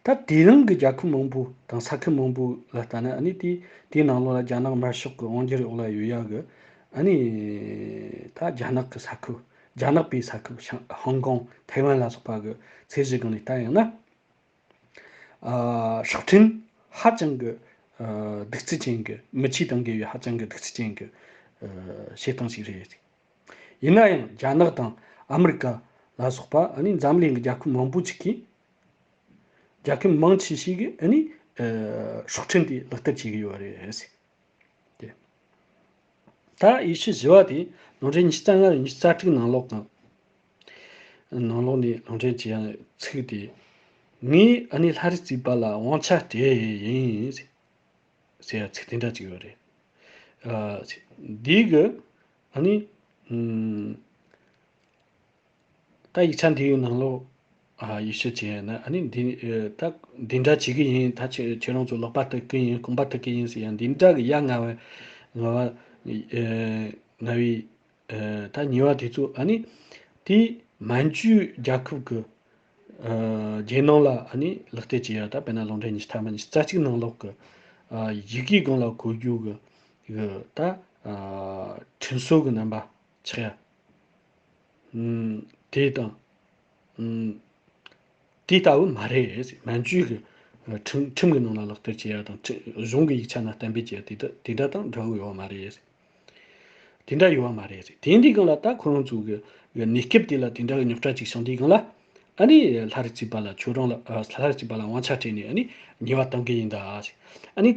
ད་དེ་རིང་གི་རྒྱལ་ཁབ་མང་པོ་དང་ས་ཁུལ་མང་པོ་ལ་ལྟ་ན་ཨ་ནི་དེ་དེའི་ནང་ལོགས་ལ་རྒྱ་ནག་དམར་ཤོག་གི་དབང་སྒྱུར་འོག་ལ་ཡོད་ཡག་གི་ཨ་ནི་ད་རྒྱ་ནག་གི་ས་ཁུལ། རྒྱ་ནག་པའི་ས་ཁུལ་ཤང་ཧོང་ཀོང་ཐའེ་ཝན་ལ་སོགས་པ་གི་ཚད་གཞི་སྒང་ནས་ལྟ་ཡོང་ན། ཨ་སྲོག་ཁྲིམས་ཧ་ཅང་གི་ཨ་གདུག་རྩུབ་ཅན་གྱི་མི་ཆོས་དང་འགལ་བའི་ཧ་ཅང་གི་གདུག་རྩུབ་ཅན་གྱི་ཨ་བྱེད་སྟངས་ཤིག་རེད། ཡིན་ན་ཡང་རྒྱ་ནག་དང་ཨ་མི་རི་ཀ་ལ་སོགས་པ་ཨ་ནི་འཛམ་གླིང་གི་རྒྱལ་ཁབ་མང་པོ་ཅིག་གིས། རྒྱལ་ཁབ་མང་ཆེ་ཤོས་ཀྱིས་ཨ་ནི་ཨ་སྲོག་ཁྲིམས་དེ་ལག་བསྟར་བྱེད་ཀྱི་ཡོད་རེད། ད་ཡེ་ཤུ་བཞི་བ་དེ་ལུང་འདྲེན་ཉི་ཤུ་རྩ་ལྔ་ནས་ཉི་ཤུ་རྩ་དྲུག་ནང་ལོགས་དང་། ནང་ལོགས་ནས་ལུང་འདྲེན་བྱེད་ཡ་ཚིག་དེ། ངས་ཨ་ནི་ལྷ་རི་རྩིས་པ་ལ་དབང་ཆ་སྤྲད་ཡིན། ཟེར་ཡ་ཚིག་དེ་འདྲ་ཅིག་ཡོད་རེད། ཨ་འདི་གི་ཨ་ནི་ཨམ་ད་ཡིག་ཆ་འདིའི་ནང་ལོགས་ཨ་ཡེ་ཤུ་བྱས་ན་ཨ་ནི་འདི་ཨ་ད་འདི་འདྲ་བྱེད་ཀྱི་ཡིན། ད་ཁྱེད་ཁྱེད་རང་ཚོ་ལག་པ་གཏུག་གི་ཡིན། རྐང་པ་གཏུག་གི་ཡིན་ཟེར་ཡ་འདི་འདྲ་གི་ཡ་ང་བ་ང་བ་ཨ་ང་བའི་ཨ་ད་ཉེས་པ་དེ་ཚོ་ཨ་ནི་དེ་མན་ཇུའི་རྒྱལ་ཁབ་ཀྱི་ཨ་རྒྱལ་ནང་ལ་ཨ་ནི་ལག་བསྟར་བྱེད་ཡ། ད་དཔེར་ན་ལུང་འདྲེན་ཉི་ཤུ་ཐམ་པ་ཉི་ཤུ་རྩ་གཅིག་ནང་ལོགས་ཀྱི་ཨ་ཡི་གེའི་སྒང་ལ་འཁོད་རྒྱུ་གི་གི་ད་ཨ་ཁྲིམས་སྲོལ་གྱི་རྣམ་པ་ཆགས་ཡ། ཨམ་དེ་དང་ཨམ་དེ་ལྟ་བུ་མ་རེད། མན་ཇུའི་གི་ཁྲིམས་ཁྲིམས་ཀྱི་ནང་ལ་ལག་བསྟར་བྱེད་ཡ་དང་ཁྲིམས་གཞུང་གི་ཡིག་ཆ་ནང་གཏན་འབེབས་བྱེད་ཡ་དེ་འདྲ་དེ་འདྲ་དང་འདྲ་བོ་ཡོད་མ་རེད། དེ་འདྲ་ཡོད་མ་རེད། དེ་འདྲའི་སྒང་ལ་ད་ཁོ་རང་ཚོ་གི་གནས་སྐབས་དེ་ལ་དེ་འདྲ་གི་རྙོག་དྲ་ཅིག་བྱུང་དུས་སྒང་ལ་ཨ་ནི་ལྷ་རི་རྩིས་པ་ལ་ཁྱོད་རང་ལ་ཨ་ལྷ་རི་རྩིས་པ་ལ་དབང་ཆ་སྤྲད་ནས་ཨ་ནི་ཉེས་པ་གཏོང་གི་ཡིན་ད། ཨ་ནི་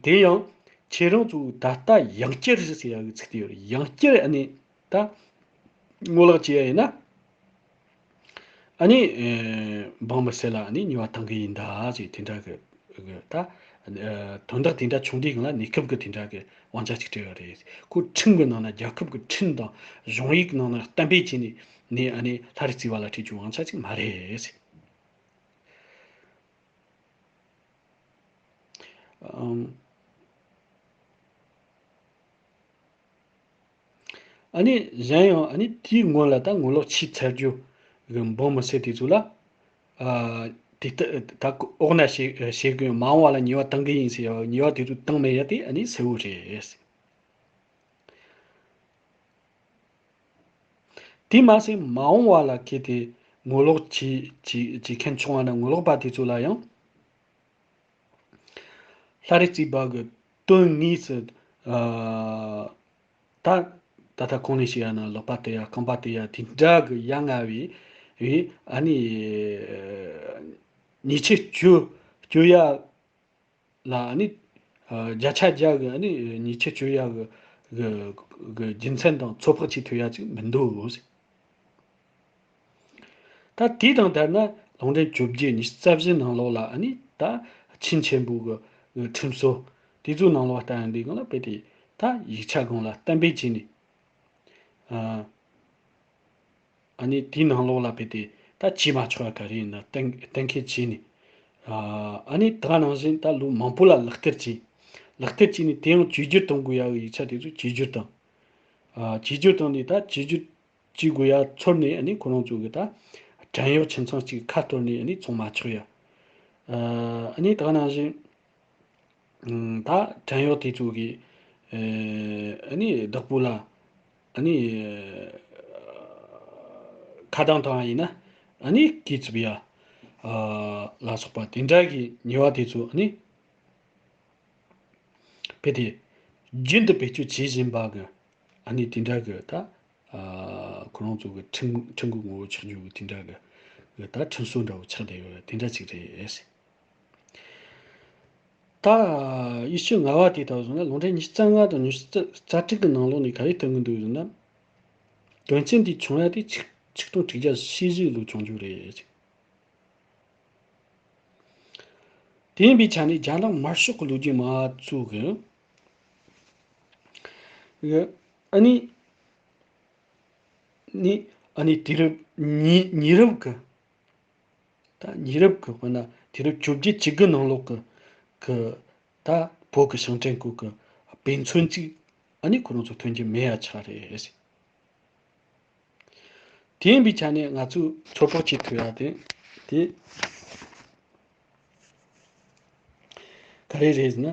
དེ་ཡང་ ཁྱེད་རང་ཚོ་ད་ལྟ་ཡང་བསྐྱར་ཟེར་ཡག་གི་ཚིག་དེ་ཡོད་རེད། ཡང་བསྐྱར་ཨ་ནི་ད་ངོ་ལོག་བྱེད་ཡ་ཡིན་ན། ཨ་ནི་ཨེ་འབངས་མི་སེར་ལ་ཨ་ནི་ཉེས་པ་གཏང་གི་ཡིན་ད་ཟེར། དེ་འདྲ་གི་གི་ད་ཨེ་དོན་དག་དེ་འདྲ་བྱུང་དུས་སྒང་ལ་གནས་སྐབས་ཀྱི་དེ་འདྲ་གི་དབང་ཆ་ཅིག་སྤྲད་ཡོད་རེད། ཁོ་ཁྲིམས་ཀྱི་ནང་ན། རྒྱལ་ཁབ་ཀྱི་ཁྲིམས་དང་གཞུང་ཡིག་ནང་ན་གཏན་འབེབས་བྱས་ནས་ནས་ཨ་ནི་ལྷ་རིགས་བརྩིས་པ་ལ་སྤྲད་རྒྱུའི་དབང་ཆ་ཅིག་མ་རེད། ཨམ། ཨ་ནི་གཞན་ཡང་ཨ་ནི་དེའི་སྔོན་ལ་ད་ངོ་ལོག་བྱས་ཚར་རྒྱུ་གི་འབངས་མི་སེར་དེ་ཚོ་ལ། ཨ། དེ་ལྟ་ད་འོག་ན་བྱེད་བྱེད་དགོས། མ་འོངས་པ་ལ་ཉེས་པ་གཏང་གི་ཡིན་ཟེར་ཡ། ཉེས་པ་དེ་ཚོ་བཏང་མེད་ཡ་དེ་ཨ་ནི་གསལ་བོ་རེད། དེ་མ་ཟད་མ་འོངས་པ་ལ་གལ་ཏེ་ངོ་ལོག་བྱེད་བྱེད་བྱེད་མཁན་བྱུང་བ་ན། ངོ་ལོག་པ་དེ་ཚོ་ལ་ཡང་ལྷ་རིགས་བརྩིས་པ་གི་དོན་དངོས་སུ། ཨ། ད་ད་ལྟ་གོང་ནས་བཤད་ཡ་ན་ལག་པ་གཏད་ཡ། རྐང་པ་གཏད་ཡ། དེ་འདྲ་གི་ཡ་ང་བའི་བའི་ཨ་ནི་ཉེས་ཆད་གཅོད་གཅོད་ཡ་ལ་ཨ་ནི་ཨ་བརྒྱ་ཆ་བརྒྱ་གི་ཨ་ནི་ཉེས་ཆད་གཅོད་ཡ་གི་གི་གི་རྒྱུ་མཚན་དང་ཚོད་དཔག་བྱེད་ཐུབ་ཡ་ཅིག་མི་འདུག་ཟེར། ད་དེ་དང་བསྡུར་ན་ལུང་འདྲེན་བཅོ་བརྒྱད་ཉི་ཤུ་རྩ་བཞི་ནང་ལོགས་ལ་ཨ་ནི་ད་ཆེས་ཆེན་པོ་གི་གི་ཁྲིམས་སྲོལ་དེ་ཚོའི་ནང་ལོགས་ལ་ལྟ་ཡ་འདི་སྒང་ལ་དཔེ་དེ་ད་ཡིག་ཆ་སྒང་ལ་གཏན་འབེབས་བྱས་ནས། ཨ། ཨ་ནི་དེའི་ནང་ལོགས་ལ་དཔེ་དེ་ད་བྱེད་མ་ཆོག་ཡ་ག་རེ་ཡིན་ན་གཏན་གཏན་འཁེལ་བྱས་ནས། ཨ། ཨ་ནི་ད་ག་ནང་བཞིན་ད་ལོ་མང་པོ་ལ་ལག་བསྟར་བྱས། ལག་བསྟར་བྱས་ནས་དེ་ཡང་བཅོས་བསྒྱུར་གཏོང་དགོས་ཡ་གི་ཡིག་ཆ་དེ་ཚོ་བཅོས་བསྒྱུར་བཏང་། ཨ། བཅོས་བསྒྱུར་བཏང་ནས་ད་བཅོས་བསྒྱུར་བྱེད་དགོས་ཡ་ཚོར་ནས། ཨ་ནི་ཁོ་རང་ཚོ་གི་ད་བྲན་གཡོག་ཁྱིམ་ཚང་གཅིག་ཁ་གཏོར་ནས་ཨ་ནི་བཙོང་མ་ཆོག་ཡ། ཨ་ནི་ད་ག་ནང་བཞིན། ཨ། ད་བྲན་གཡོག་དེ་ཚོ་གི་ཨ་ནི་བདག་པོ་ལ་ཨ་ནི་ཁ་གདངས་བཏང་བ་ཡིན་ན་ཨ་ནི་གས་བཙུགས་ཡ། ཨ། ལ་སོགས་པ་དེ་འདྲ་གི་ཉེས་པ་དེ་ཚོ་ཨ་ནི་དཔེ་དེ་རྒྱུན་དུ་བེད་སྤྱོད་བྱེད་བཞིན་པ་གི་ཨ་ནི་དེ་འདྲ་གི་ད། ཨ། ཁོ་རང་ཚོ་གི་ཁྲིམས་ཁྲིམས་ཀྱི་ངོ་བོ་ཆགས་རྒྱུ་གི་དེ་འདྲ་གི་གི་ད་ཁྲིམས་སྲོལ་འདྲ་བོ་ཆགས་བསྡད་ཡོད་རེད། དེ་འདྲ་ཅིག་རེད། ད་ཡིག་ཆ་ལྔ་པ་དེ་ལྟ་བུ་སོང་ན་ལུང་འདྲེན་ཉི་ཤུ་རྩ་ལྔ་དང་ཉི་ཤུ་རྩ་དྲུག་གི་ནང་ལོགས་ནས་ག་རེ་སྟོན་གི་འདུག་ཟེར་ན། དོན་རྐྱེན་འདི་བྱུང་ཡ་དེ་ཆིག་ཆིག་སྟོང་དྲུག་བརྒྱ་བཞི་བཅུ་ལོ་བྱུང་རྒྱུ་རེད། དེ་ཡིན་པའི་ཆ་ནས་རྒྱ་ནག་དམར་ཤོག་གི་ལོ་རྒྱུས་མང་ཚོགས་ཀྱི་ཨ་ནི་ནི་ཨ་ནི་དུས་རབས་ཉེ་ཉེ་རབས་ཀྱི། ད་ཉེ་རབས་ཀྱི་དཔེར་ན་དུས་རབས་བཅོ་བརྒྱད་བཅུ་དགུ་ནང་ལོགས་ཀྱི་གི་ད་བོད་ཀྱི་ཞིང་བྲན་སྐོར་གྱི་དཔེ་མཚོན་གཅིག་ཨ་ནི་ཁོ་རང་ཚོ་ཐོན་གྱི་མེད་ཡ་ཆགས་རེད། དེ་ཡིན་པའི་ཆ་ནས་ང་ཚོས་ཚོད་དཔག་བྱེད་ཐུབ་ཡ་དེ་དེ་ག་རེ་རེད་ཟེར་ན།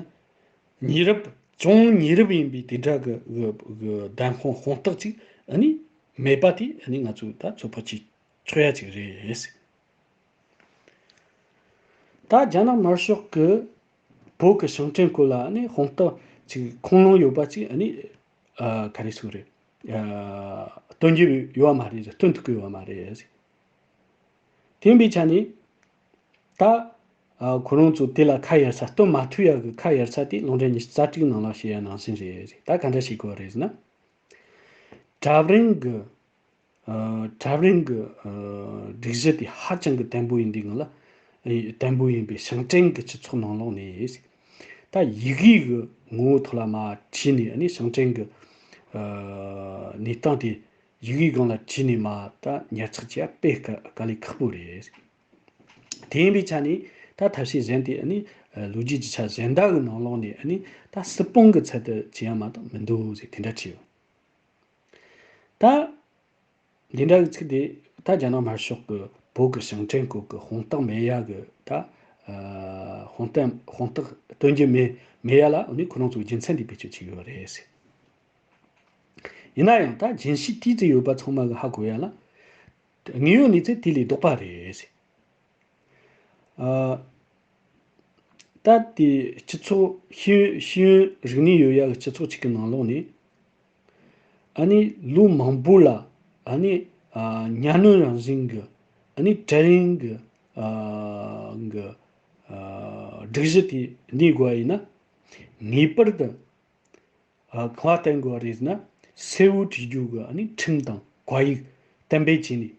ཉེ་རབས་ཅུང་ཉེ་རབས་ཡིན་པའི་དེ་འདྲ་གི་གི་གི་བདེན་དཔང་དཔང་རྟགས་ཅིག་ཨ་ནི་མེད་པ་དེ་ཨ་ནི་ང་ཚོས་ད་ཚོད་དཔག་བྱེད་ཆོག་ཡ་ཅིག་རེད། ད་རྒྱ་ནག་དམར་ཤོག་གི་བོད་ཀྱི་ཞིང་བྲན་སྐོར་ལ་ཨ་ནི་དཔང་རྟགས་ཅིག་ཁུངས་ལུང་ཡོད་པ་ཅིག་ཨ་ནི་ཨ་ག་རེ་ཟེར་རེད། ཨ་སྟོན་རྒྱུ་ཡོད་པ་མ་རེད། སྟོན་ཐུབ་ཀྱི་ཡོད་པ་མ་རེད། དེ་ཡིན་པའི་ཆ་ནས་ད་ཨ་ཁོ་རང་ཚོ་དེ་ལ་ཁ་གཡར་ས། སྟོན་མ་ཐུབ་ཡ་གི་ཁ་གཡར་ས་དེ་ལུང་འདྲེན་ཉི་ཤུ་རྩ་དྲུག་ནང་ལ་བཤད་ཡ་ནང་བཞིན་རེད། ད་ག་འདྲ་བྱེད་དགོས་རེད་ཟེར་ན། གྲབས་རིན་གི་ཨ་གྲབས་རིན་གི་ཨ་སྒྲིག་གཞི་དེ་ཧ་ཅང་གི་བརྟན་པོ་ཡིན་དུས་སྒང་ལ། ཨེ་བརྟན་པོ་ཡིན་པའི་ཞིང་བྲན་གི་སྤྱི་ཚོགས་ནང་ལོགས་ནས་ད་ཡི་གེ་གི་ངོ་བོ་ཐོག་ལ་མར་བྲིས་ནས། ཨ་ནི་ཞིང་བྲན་གི་ཨ་གནས་སྟངས་དེ་ཡི་གེའི་སྒང་ལ་བྲིས་ནས་མར་ད་ཉར་ཚགས་བྱེད་ཡ་དཔེ་དཀའ་དཀའ་ལས་ཁག་པོ་རེད། དེ་ཡིན་པའི་ཆ་ནས་ད་ཐབས་ཤེས་གཞན་དེ་ཨ་ནི་ཨ་ལོ་རྒྱུས་རྒྱུ་ཆ་གཞན་དག་གི་ནང་ལོགས་ནས་ཨ་ནི་ད་སྲིད་དཔང་གི་ཚད་དུ་བྱེད་ཡ་མ་གཏོགས་མི་འདུག་ཟེར་དེ་འདྲ་བྲིས་ཡོད། ད་འདི་འདྲ་གི་ཚིག་དེ་ད་རྒྱ་ནག་དམར་ཤོག་གི་བོད་ཀྱི་ཞིང་བྲན་སྐོར་གྱི་དཔང་རྟགས་མེད་ཡ་གི་ད་ཨ་དཔང་རྟགས་དཔང་རྟགས་སྟོན་རྒྱུ་མེད་མེད་ཡ་ལ་ཨ་ནི་ཁོ་རང་ཚོའི་རྒྱུ་མཚན་དེ་བེད་སྤྱོད་བྱེད་ཀྱི་ཡོད་རེད་ཟེར། ཡིན་ན་ཡང་ད་རྒྱུན་ཤེས་ཏོག་ཙམ་ཡོད་པ་ཚང་མ་གིས་ཧ་གོ་ཡ་ལ། དངོས་ཡོད་གནས་ཚུལ་དེ་ལས་ལྡོག་པ་རེད། ཨ། ད་དེ་སྤྱི་ཚོགས་ཤེས་ཡོན་ཤེས་ཡོན་རིག་གནས་ཡོད་ཡ་གི་སྤྱི་ཚོགས་ཅིག་གི་ནང་ལོགས་ནས། ཨ་ནི་ལོ་མང་པོ་ལ་ཨ་ནི་ཨ་གཉའ་གནོན་རང་བཞིན་གྱི་ཨ་ནི་གྲལ་རིམ་གྱི་ཨ་གི་ཨ་སྒྲིག་གཞི་དེ་གནས་དགོས་པ་ཡིན་ན། ངེས་པར་དུ་ ཨ་གང་བ་བསྟན་དགོས་པ་རེད་ཟེར་ན། གསལ་བོ་བྲིས་རྒྱུ་གི་ཨ་ནི་ཁྲིམས་དང་བཀའ་ཡིག་གཏན་འབེབས་བྱས་ནས།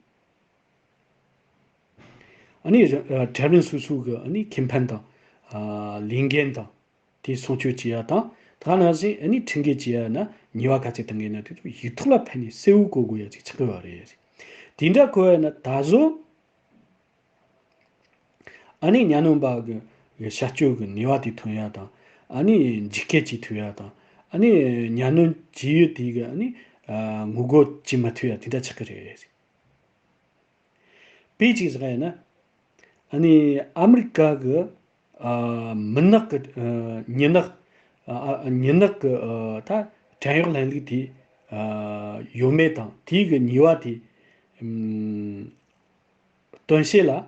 ཨ་ནི་ཨ་གྲལ་རིམ་སོ་སོ་གི་ཨ་ནི་ཁེ་ཕན་དང་། ཨ་ལས་འགན་དང་། དེ་སྲུང་སྐྱོབ་བྱེད་ཡ་དང་། ད་ག་ནང་བཞིན་ཨ་ནི་ཁྲིམས་འགལ་བྱེད་ཡ་ན་ཉེས་པ་ག་ཚད་གཏང་གི་ན་དེ་ཚོ་ཡིག་ཐོག་ལ་ཕེབས་ནས་གསལ་བོ་བཀོད་དགོས་ཡ་ཅིག་ཆགས་ཀྱི་ཡོད་རེད། དེ་འདྲ་བཀོད་ཡ་ན་ད་གཟོད་ཨ་ནི་གཉའ་གནོན་པ་གི་གི་བྱ་སྤྱོད་ཀྱི་ནུས་པ་དེ་ཐོན་ཡ་དང་། ཨ་ནི་འཇིགས་སྐུལ་བྱེད་ཐུབ་ཡ་དང་། ཨ་ནི་གཉའ་གནོན་བྱེད་ཡུལ་དེ་གི་ཨ་ནི་ཨ་ངོ་རྒོལ་བྱེད་མ་ཐུབ་ཡ་དེ་འདྲ་ཆགས་ཀྱི་རེད། དཔེ་གཅིག་བཞག་ཡིན་ན། ཨ་ནི་ཨ་མི་རི་ཀ་གི་ཨ་མུན་ནག་གི་ཨ་མྱི་ནག་ཨ་ཨ་མྱི་ནག་གི་ཨ་ད་བྲན་གཡོག་ལེན་ལུགས་དེ་ཨ་ཡོད་མེད་དང་དེའི་གི་ཉེས་པ་དེ་ཨམ་སྟོན་བྱེད་ལ།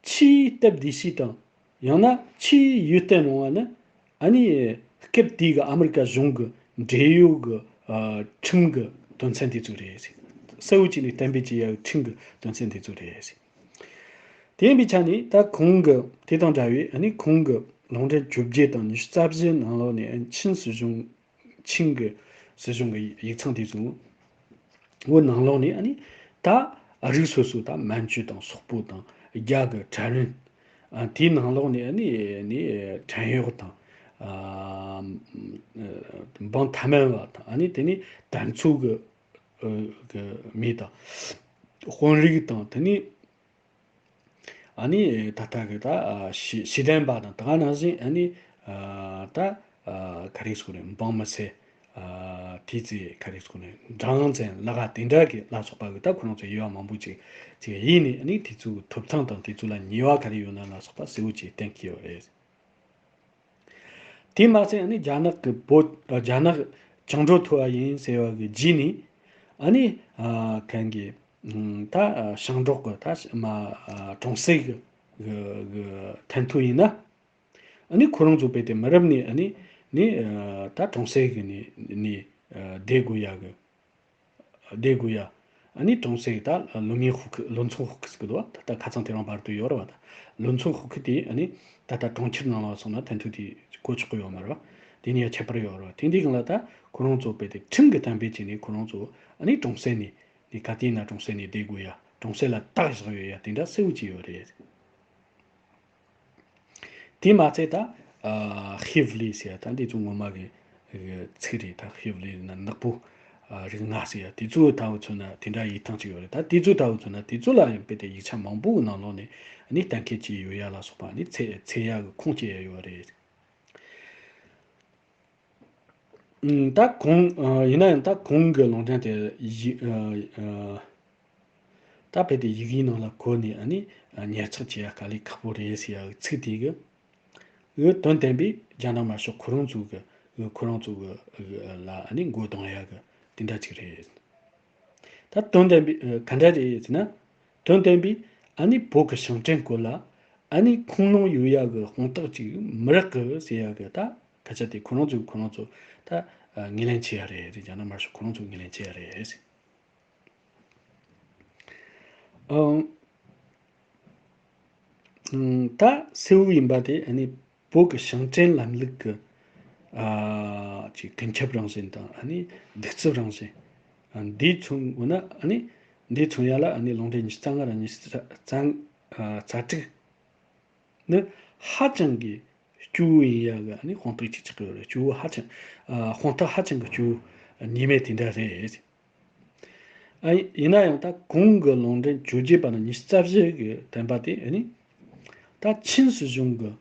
ཆེས་སྟབས་བདེ་ཤོས་དང་། ཡང་ན་ཆེས་ཡིད་བརྟན་རུང་བ་ནི། ཨ་ནི་སྐབས་དེའི་གི་ཨ་མི་རི་ཀ་གཞུང་གི་འབྲེལ་ཡོད་གི་ཨ་ཁྲིམས་གི་དོན་ཚན་དེ་ཚོ་རེད། གསལ་བོ་བྱས་ནས་གཏན་འབེབས་བྱེད་ཡ་ཁྲིམས་གི་དོན་ཚན་དེ་ཚོ་རེད། དེ་ཡིན་པའི་ཆ་ནས་ད་གོང་གི་དེ་དང་འདྲ་བའི་ཨ་ནི་གོང་གི་ལུང་འདྲེན་བཅོ་བརྒྱད་དང་ཉི་ཤུ་རྩ་བཞི་ནང་ལོགས་ནས་ཨ་ནི་ཆིན་སྲིད་གཞུང་ཆིན་གྱི་སྲིད་གཞུང་གི་ཡིག་ཚང་དེ་ཚོ་བོད་ནང་ལོགས་ནས་ཨ་ནི་ད་རིགས་སོ་སོ་ད་མན་ཇུ་དང་སོག་པོ་དང་རྒྱ་གི་ཁྲ་རན། ཨ་དེའི་ནང་ལོགས་ནས་ཨ་ནི་ནི་བྲན་གཡོག་དང་ཨ་འབངས་ཐ་མལ་བ་དང་། ཨ་ནི་དེ་ནི་དམ་ཚོགས་ཀྱི་ཨ་གི་མི་དང་དཔོན་རིགས་དང་། དེ་ནི་ཨ་ནི་ད་ལྟ་གི་ད་ཨ་ཞི་ཞི་བདེན་པ་དང་ད་ག་ནང་བཞིན་ཨ་ནི་ཨ་ད་ཨ་ག་རེ་ཟེར་དགོས་རེད། འབངས་མི་སེར་ཨ་དེ་ཚོའི་ག་རེ་ཟེར་དགོས་རེད། འབྲང་ཚན་ལ་ག་དེ་འདྲ་གི་ལ་སོགས་པ་གི་ད་ཁོ་རང་ཚོ་དབྱེ་བ་མང་པོ་ཅིག་ཅིག་ཡིན་ནས། ཨ་ནི་དེ་ཚོའི་ཐོབ་ཐང་དང་དེ་ཚོ་ལ་ཉེས་པ་ག་རེ་ཡོད་ན་ལ་སོགས་པ་གསལ་བོ་ཅིག་གཏན་འཁེལ་ཡོད་རེད། དེ་མ་ཟད་ཨ་ནི་རྒྱ་ནག་གི་བོད་རྒྱ་ནག་བཅིངས་འགྲོལ་ཐོབ་པ་ཡིན་ཟེར་བ་གི་རྗེས་ནས། ཨ་ནི་ཨ་གན་གི་ཨམ་ད་ཨ་ཞིང་འབྲོག་གི་ད་མ་ཨ་གྲོང་གསེབ་གི་གི་གི་མཐུན་ཐོག་ཡིན་ན། ཨ་ནི་ཁོ་རང་ཚོ་རྦད་དེ་མི་རབས་ནས་ཨ་ནི་ནི་ཨ་ད་གྲོང་གསེབ་གི་ནི་ནི་ཨ་བསྡད་དགོས་ཡ་གི་བསྡད་དགོས་ཡ། ཨ་ནི་གྲོང་གསེབ་ད་ལོ་མིའི་ཧུ་ཁི་ལོ་ཚོང་ཧུ་ཁི་ཟེར་གི་འདུག་བ། ད་ལྟ་ཁ་སང་དེ་རིང་བར་དུ་ཡོད་རེད་བ། ད་ལོ་ཚོང་ཧུ་ཁི་དེ་ཨ་ནི་ད་ལྟ་གྲོང་ཁྱེར་ནང་ལ་སོང་ན་མཐུན་ཐོག་དེ་བཀོལ་ཆོག་གི་ཡོད་མ་རེད་བ། དེ་ནི་ཡ་ཁྱད་པར་ཡོད་རེད་བ། དེ་འདི་སྒང་ལ་ད་ཁོ་རང་ཚོ་རྦད་དེ་ཁྲིམས་ཀྱི་གཏན་འབེབས་བྱས་ནས་ཁོ་རང་ཚོ་ཨ་ནི་གྲོང་གསེབ་ནས་ནི་ག་དུས་ན་གྲོང་གསེབ་ནས་བསྡད་དགོས་ཡ། གྲོང་གསེབ་ལ་རྟགས་བཞག་ཡོད་ཡ་དེ་འདྲ་གསལ་བོ་བྱས་ཡོད་རེད། དེ་མ་ཚད་ད་ཨ་ཧི་བ་ལི་ཟེར་ཡ་ད་འདི་ཚོ་སྔོན་མ་གི་གི་ཚིག་རེད། ད་ཧི་བ་ལི་ན་ནག་པོ་ཨ་རིགས་ལྔ་ཟེར་ཡ་དེ་ཚོ་ལྟ་བུ་མཚོན་ན་དེ་འདྲ་ཡིག་ཐང་ཅིག་ཡོད་རེད། ད་དེ་ཚོ་ལྟ་བུ་མཚོན་ན་དེ་ཚོ་ལ་ཡང་རྦད་དེ་ཡིག་ཆ་མང་པོའི་ནང་ལོགས་ནས་ནི་གཏན་འཁེལ་བྱས་ཡོད་ཡ་ལ་སོགས་པ་ནི་ཚད་ཚད་ཡ་གི་ཁུངས་སྐྱེལ་ཡ་ཡོད་རེད། ཨུམ། ད་གོང་ཨ་ཡིན་ན་ཡང་ད་གོང་གི་ལུང་འདྲེན་དེ་ཡི་ཨ་ཨ་ད་རྦད་དེ་ཡི་གེའི་ནང་ལ་བཀོད་ནས་ཨ་ནི་ཨ་ཉར་ཚགས་བྱེད་ཡ་དཀའ་ལས་ཁག་པོ་རེད་ཟེར་ཡ་གི་ཚིག་དེ་གི་གི་དོན་བསྟན་པས་རྒྱ་ནག་དམར་ཤོག་ཁོ་རང་ཚོ་གི་གི་ཁོ་རང་ཚོ་གི་གི་ལ་ཨ་ནི་མགོ་རྡུང་ཡ་གི་དེ་འདྲ་ཅིག་རེད། ད་དོན་བསྟན་པའི་ཨ་ག་འདྲ་རེད་ཟེར་ན། དོན་བསྟན་པའི་ཨ་ནི་བོད་ཀྱི་ཞིང་བྲན་སྐོར་ལ་ཨ་ནི་ཁུངས་ལུང་ཡོད་ཡ་གི་དཔང་རྟགས་ཅིག་མི་རག་གི་ཟེར་ཡ་གི་ད་སྐད་ཆ་དེ་ཁོ་རང་ཚོས་ཁོ་རང་ཚོ་ད་ཨ་ངོས་ལེན་བྱེད་ཡ་རེད། རྒྱ་ནག་དམར་ཤོག་ཁོ་རང་ཚོས་ངོས་ལེན་བྱེད་ཡ་རེད། ཨང་། ཨང་ད་གསལ་བོ་ཡིན་པ་དེ་ཨ་ནི་བོད་ཀྱི་ཞིང་བྲན་ལམ་ལུགས་ཀྱི་ཨ་ཅིག་ཀུན་ཁྱབ་རང་བཞིན་དང་ཨ་ནི་གདུག་རྩུབ་རང་བཞིན། ཨ་འདི་མཚོན་དགོས་ན་ཨ་ནི་འདི་མཚོན་ཡ་ལ་ཨ་ནི་ལུང་འདྲེན་ཉི་ཤུ་རྩ་ལྔ་དང་ཉི་ཤུ་རྩ་ཨ་རྩ་དྲུག་ནི་ཧ་ཅང་གི་སྐྱོ་བོ་ཡིན་ཡ་གི་ཨ་ནི་དཔང་རྟགས་ཅིག་ཆགས་ཀྱི་ཡོད་རེད། སྐྱོ་བོ་ཧ་ཅང་ཨ་དཔང་རྟགས་ཧ་ཅང་གི་སྐྱོ་བོ་ཉེས་མེད་དེ་འདྲ་རེད། ཨ་ཡིན་ན་ཡང་ད་གོང་གི་ལུང་འདྲེན་བཅོ་བརྒྱད་པ་ནས་ཉི་ཤུ་རྩ་བཞི་གི་བསྟན་པ་དེ་ཨ་ནི་ད་ཆིན་སྲིད་གཞུང་གི་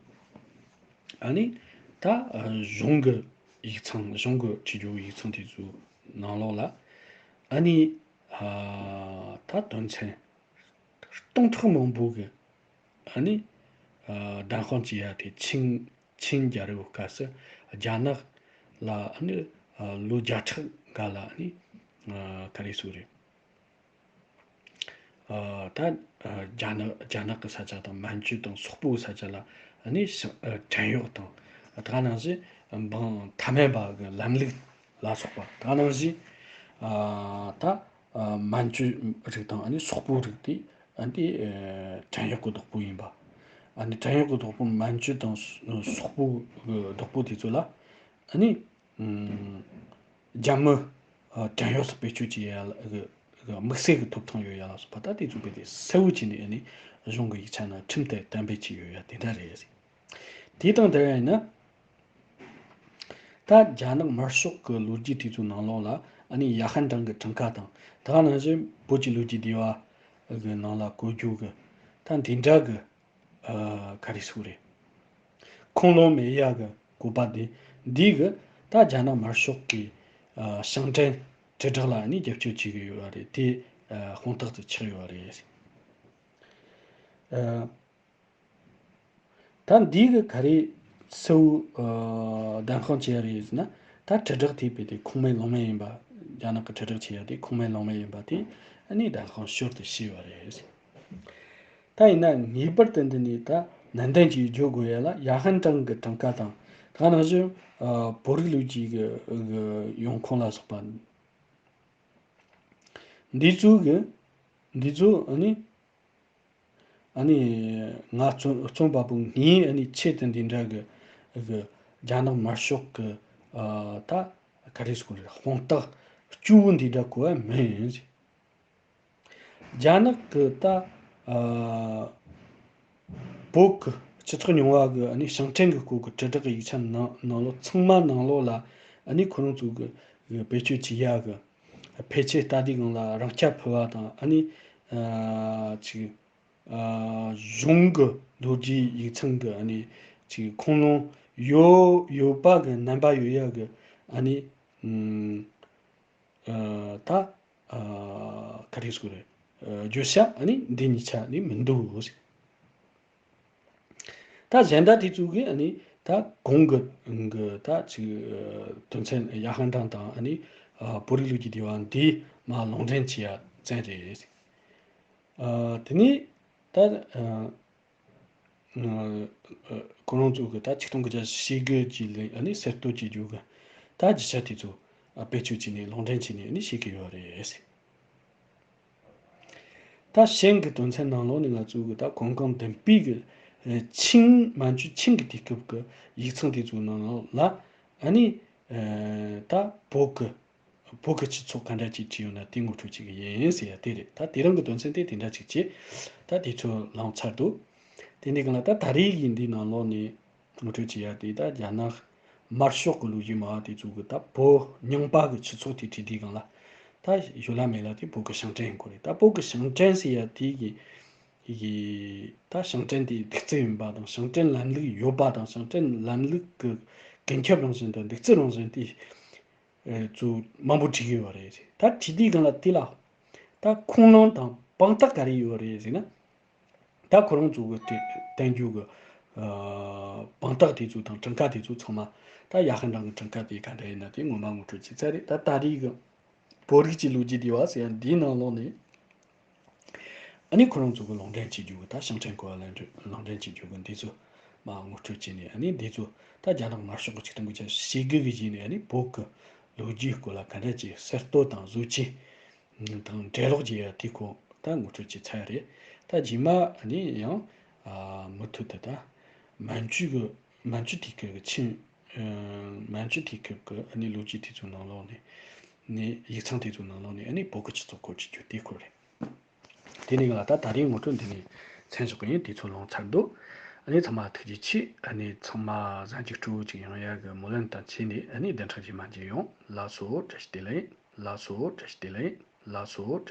ཨ་ནི་ད་གཞུང་གི་ཡིག་ཚང་གཞུང་གི་བྲིས་རྒྱུ་ཡིག་ཚང་དེ་ཚོའི་ནང་ལོགས་ལ་ཨ་ནི་ད་དོན་ཚན་སྟོང་ཕྲག་མང་པོ་གི་ཨ་ནི་བདམས་དཔང་བྱེད་ཡ་དེ་ཆིན་ཆིན་རྒྱལ་རབས་སྐབས་སུ་རྒྱ་ནག་ལ་ཨ་ནི་ལོ་བརྒྱ་ཕྲག་འགའ་ལ་ཨ་ནི་ག་རེ་ཟེར་རེད། ད་རྒྱ་ནག་རྒྱ་ནག་གི་ས་ཆ་དང་མན་ཇུ་དང་སོག་པོའི་ས་ཆ་ལ་ཨ་ནི་བྲན་གཡོག་དང་ད་ག་ནང་བཞིན་འབངས་ཐ་མལ་པ་གི་ལམ་ལུགས་ལ་སོགས་པ། ད་ག་ནང་བཞིན་ད་མན་ཇུ་རིགས་དང་ཨ་ནི་སོག་པོ་རིགས་དེ་ཨ་ནི་བྲན་གཡོག་གི་བདག་པོ་ཡིན་པ། ཨ་ནི་བྲན་གཡོག་གི་བདག་པོ་མན་ཇུ་དང་སོག་པོ་གི་བདག་པོ་དེ་ཚོ་ལ་ཨ་ནི་ ཨུམ། རྒྱ་མི་ཨ་བྲན་གཡོག་སུ་བེད་སྤྱོད་བྱེད་ཡ་ལ་གི་གི་དམིགས་བསལ་གྱི་ཐོབ་ཐང་ཡོད་ཡ་ལ་སོགས་པ་ད་དེ་ཚོ་རྦད་དེ་གསལ་བོ་བྱས་ནས་ཨ་ནི་གཞུང་གི་ཡིག་ཆ་ནང་ཁྲིམས་ལྟར་གཏན་འབེབས་བྱས་ཡོད་ཡ་དེ་འདྲ་རེད། དེ་དང་དེ་ཡིན་ན། ད་རྒྱ་ནག་དམར་ཤོག་གི་ལོ་རྒྱུས་དེ་ཚོའི་ནང་ལོགས་ལ་ཨ་ནི་ཡ་ཧན་ཀྲང་གི་གྲངས་ཀ་དང་ད་ག་ནང་བཞིན་བོད་ཀྱི་ལོ་རྒྱུས་སྡེ་བ་གི་ནང་ལ་བཀོད་རྒྱུ་གི་ད་འདི་འདྲ་གི་ཨ་ག་རེ་ཟེར་དགོས་རེད། ཁུངས་ལུང་མེད་ཡ་གི་བཀོད་པ་འདི་འདི་གི་ད་རྒྱ་ནག་དམར་ཤོག་གི་ཨ་ཞིང་བྲན་དྲིལ་བསྒྲགས་ལ་ཨ་ནི་རྒྱབ་སྐྱོར་བྱེད་ཀྱི་ཡོད་པ་རེད། དེ་ཨ་དཔང་རྟགས་སུ་ཆགས་ཡོད་པ་རེད། ཨ། ད་འདི་གི་ག་རེ་གསལ་བོ་ཨ་བདེན་དཔང་བྱེད་ཡ་རེད་ཟེར་ན། ད་དྲིལ་བསྒྲགས་དེ་རྦད་དེ་ཁུངས་མེད་ལུང་མེད་ཡིན་པ། རྒྱ་ནག་གི་དྲིལ་བསྒྲགས་བྱེད་ཡ་དེ་ཁུངས་མེད་ལུང་མེད་ཡིན་པ་དེ་ཨ་ནི་བདེན་དཔང་ཞོར་དུ་ཤེས་པ་རེད། ད་ཡིན་ན་ངེས་པར་དུ་འདི་ནས་ད་ནན་ཏན་གྱིས་བརྗོད་དགོས་ཡ་ལ་ཡ་ཧན་ཀྲང་གི་གྲངས་ཀ་དང་ད་ག་ནང་བཞིན་ཨ་བོད་རིགས་ལོ་རྒྱུས་ཀྱི་ཡོང་ཁུངས་ལ་སོགས་པ་འདི་ཚོ་གི་འདི་ཚོ་ཨ་ནི། ཨ་ནི་ང་རྩོམ་རྩོམ་པ་པོ་ངའི་ཨ་ནི་ཆེད་དུ་འདི་འདྲ་གི་གི་རྒྱ་ནག་དམར་ཤོག་གི་ཨ་ད་ག་རེ་ཟེར་དགོས་རེད། དཔང་རྟགས་སྐྱུ་བོ་འདི་འདྲ་བཀོད་པ་མིན། རྒྱ་ནག་གི་ད་ཨ་བོད་གི་སྤྱི་ཚོགས་རྙིང་བ་གི་ཨ་ནི་ཞིང་བྲན་གི་སྐོར་གི་དྲིལ་བསྒྲགས་གི་ཡིག་ཆ་ནང་ནང་ལོགས་ཚང་མ་ནང་ལོགས་ལ་ཨ་ནི་ཁོ་རང་ཚོ་གི་གི་བེད་སྤྱོད་བྱེད་ཡ་གི་ཕལ་ཆེར་ལྟ་དུས་སྒང་ལ་རང་སྐྱ་ཕུད་པ་དང་ཨ་ནི་ཨ་ཅིག་ཨ་གཞུང་གི་ལོ་རྒྱུས་ཡིག་ཚང་གི་ཨ་ནི་ཅིག་ཁུངས་ལུང་ཡོད་ཡོད་པ་གི་རྣམ་པ་ཡོད་ཡ་གི་ཨ་ནི་ཨ་ད་ཨ་ག་རེ་ཟེར་དགོས་རེད། ཨ་བརྗོད་བྱ་ཨ་ནི་འདི་གཉིས་ཆ་ནི་མི་འདུག་ད་གཞན་དག་དེ་ཚོ་གིས་ཨ་ནི་ད་གོང་གི་གི་ད་ཅིག་དོན་ཚན་ཡ་ཧན་ཀྲང་དང་ཨ་ནི་ཨ་བོད་རིགས་ལོ་རྒྱུས་སྡེ་བ་འདི་མར་ལུང་འདྲེན་བྱེད་ཡ་བཙན་རེད། ཨ་དེ་ནས་ད་ཨ་ཨ་ཁོ་རང་ཚོ་གི་ད་ཆིག་སྟོང་དགུ་བརྒྱ་ཞེ་དགུ་གི་ལས་ཨ་ནི་གསར་གཏོད་བྱེད་རྒྱུ་གི་ད་རྒྱུ་ཆ་དེ་ཚོ་ཨ་བེད་སྤྱོད་བྱས་ནས་ལུང་འདྲེན་བྱས་ནས་ཨ་ནི་བྱེད་ཀྱི་ཡོད་རེད། ད་ཞེང་གི་དོན་ཚན་ནང་ལོགས་ནས་ང་ཚོ་གི་ད་གོང་གང་མདུན་སྤོས་གི་ཨ་ཆིང་མན་ཇུ་ཆིང་གི་དུས་སྐབས་ཀྱི་ཡིག་ཚང་དེ་ཚོའི་ནང་ལ་ཨ་ནི་ཨ་ད་བོད་ཀྱི་བོད་ཀྱི་སྤྱི་ཚོགས་ག་འདྲ་ཅིག་བྲིས་ཡོད་ན་དེ་ངོ་སྤྲོད་བྱེད་ཀྱི་ཡིན་ཟེར་ཡ་དེ་རེད། ད་དེ་རིང་གི་དོན་ཚན་དེ་དེ་འདྲ་ཅིག་བྱས། ད་དེ་ཚོ་ལངས་ཚར་འདུག་དེ་འདྲའི་སྒང་ལ་ད་ད་རེས་ཀྱི་འདི་ནང་ལོགས་ནས་ངོ་སྤྲོད་བྱེད་ཡ་དེ་ད་རྒྱ་ནག་དམར་ཤོག་གི་ལོ་རྒྱུས་སྨྲ་བ་དེ་ཚོ་གི་ད་བོད་རྙིང་པ་གི་སྤྱི་ཚོགས་དེ་བྲིས་དུས་སྒང་ལ་ད་ཡོད་ལ་མེད་ལ་དེ་བོད་ཀྱི་ཞིང་བྲན་སྐོར་རེད། ད་བོད་ཀྱི་ཞིང་བྲན་ཟེར་ཡ་དེ་གི་གི་ད་ཞིང་བྲན་དེ་གདུག་རྩུབ་ཡིན་པ་དང་ཞིང་བྲན་ལམ་ལུགས་ཡོད་པ་དང་ཞིང་བྲན་ལམ་ལུགས་ཀྱི་ཀུན་ཁྱབ་རང་བཞིན་དང་གདུག་རྩུབ་རང་བཞིན་དེ་ཚོ་མང་པོ་བྲིས་ཡོད་པ་རེད། ད་བྲིས་དུས་སྒང་ལ་དེ་ལ་ད་ཁུངས་ལུང་དང་དཔང་རྟགས་ག་རེ་ཡོད་རེད་ཟེར་ན། ད་ཁོ་རང་ཚོ་གི་དེ་བསྟན་རྒྱུ་གི་ཨ་དཔང་རྟགས་དེ་ཚོ་དང་གྲངས་ཀ་དེ་ཚོ་ཚང་མ་ད་ཡ་ཧན་ཀྲང་གི་གྲངས་ཀ་དེ་ག་འདྲ་ཡིན་ན་དེ་ངོ་མ་ངོ་སྤྲོད་བྱས་ཚར་རེད། ད་ད་རེས་གི་བོད་རིགས་ཀྱི་ལོ་རྒྱུས་སྡེ་བ་ཟེར་ཡ་འདིའི་ནང་ལོགས་ནས་ཨ་ནི་ཁོ་རང་ཚོ་གི་ལུང་འདྲེན་བྱེད་རྒྱུ་གི་ད་ཞིང་བྲན་སྐོར་ལ་ལུང་འདྲེན་བྱེད་རྒྱུ་གི་འདི་ཚོ་མ་ངོ་སྤྲོད་བྱས་ནས་ཨ་ནི་འདི་ཚོ་ད་རྒྱ་ནག་དམར་ཤོག་གི་ཆིག་སྟོང་དགུ་བརྒྱ་ཞེ་དགུ་གི་རྗེས་ནས་ཨ་ནི་བོད་གི་ལོ་རྒྱུས་སྐོར་ལ་ག་འདྲ་ཅིག་གསར་གཏོད་དང་བཟོ་བྱེད་དང་འགྲེལ་ལོག་བྱེད་ཡ་དེ་ཁོ་ད་ངོ་སྤྲོད་བྱས་ཚར་རེད། ད་རྗེས་མ་ཨ་ནི་ཡང་ཨ་མུ་མཐུད་དུ་ད་མན་ཇུ་གི་མན་ཇུ་དུས་སྐབས་ཀྱི་ཆིང་ཨ་མན་ཇུ་དུས་སྐབས་ཀྱི་ཨ་ནི་ལོ་རྒྱུས་དེ་ཚོའི་ནང་ལོགས་ནས་ནས་ཡིག་ཚང་དེ་ཚོའི་ནང་ལོགས་ནས་ཨ་ནི་བོད་ཀྱི་སྤྱི་ཚོགས་སྐོར་གྱི་རྒྱུ་དེ་སྐོར་རེད། དེ་ནས་ང་ལ་ད་ད་རེས་ངོ་སྤྲོད་འདི་ནས་མཚམས་འཇོག་གི་ཡིན། དུས་ཚོད་ལོངས་ཚར་འདུག་ཨ་ནི་ཚང་མ་ཐུགས་རྗེ་ཆེ། ཨ་ནི་ཚང་མ་གཟའ་མཇུག་སྤྲོ་བོ་ཅིག་ཡོང་ཡ་གི་སྨོན་ལམ་དང་བཅས་ནས་ཨ་ནི་བདེ་འཕྲོག་ཅིག་མ་བརྗེད་ཡོང་། ལགས་སོ། བཀྲ་ཤིས་བདེ་ལེགས། ལགས་སོ། བཀྲ་ཤིས་བདེ་ལེགས། ལགས་སོ། བཀྲ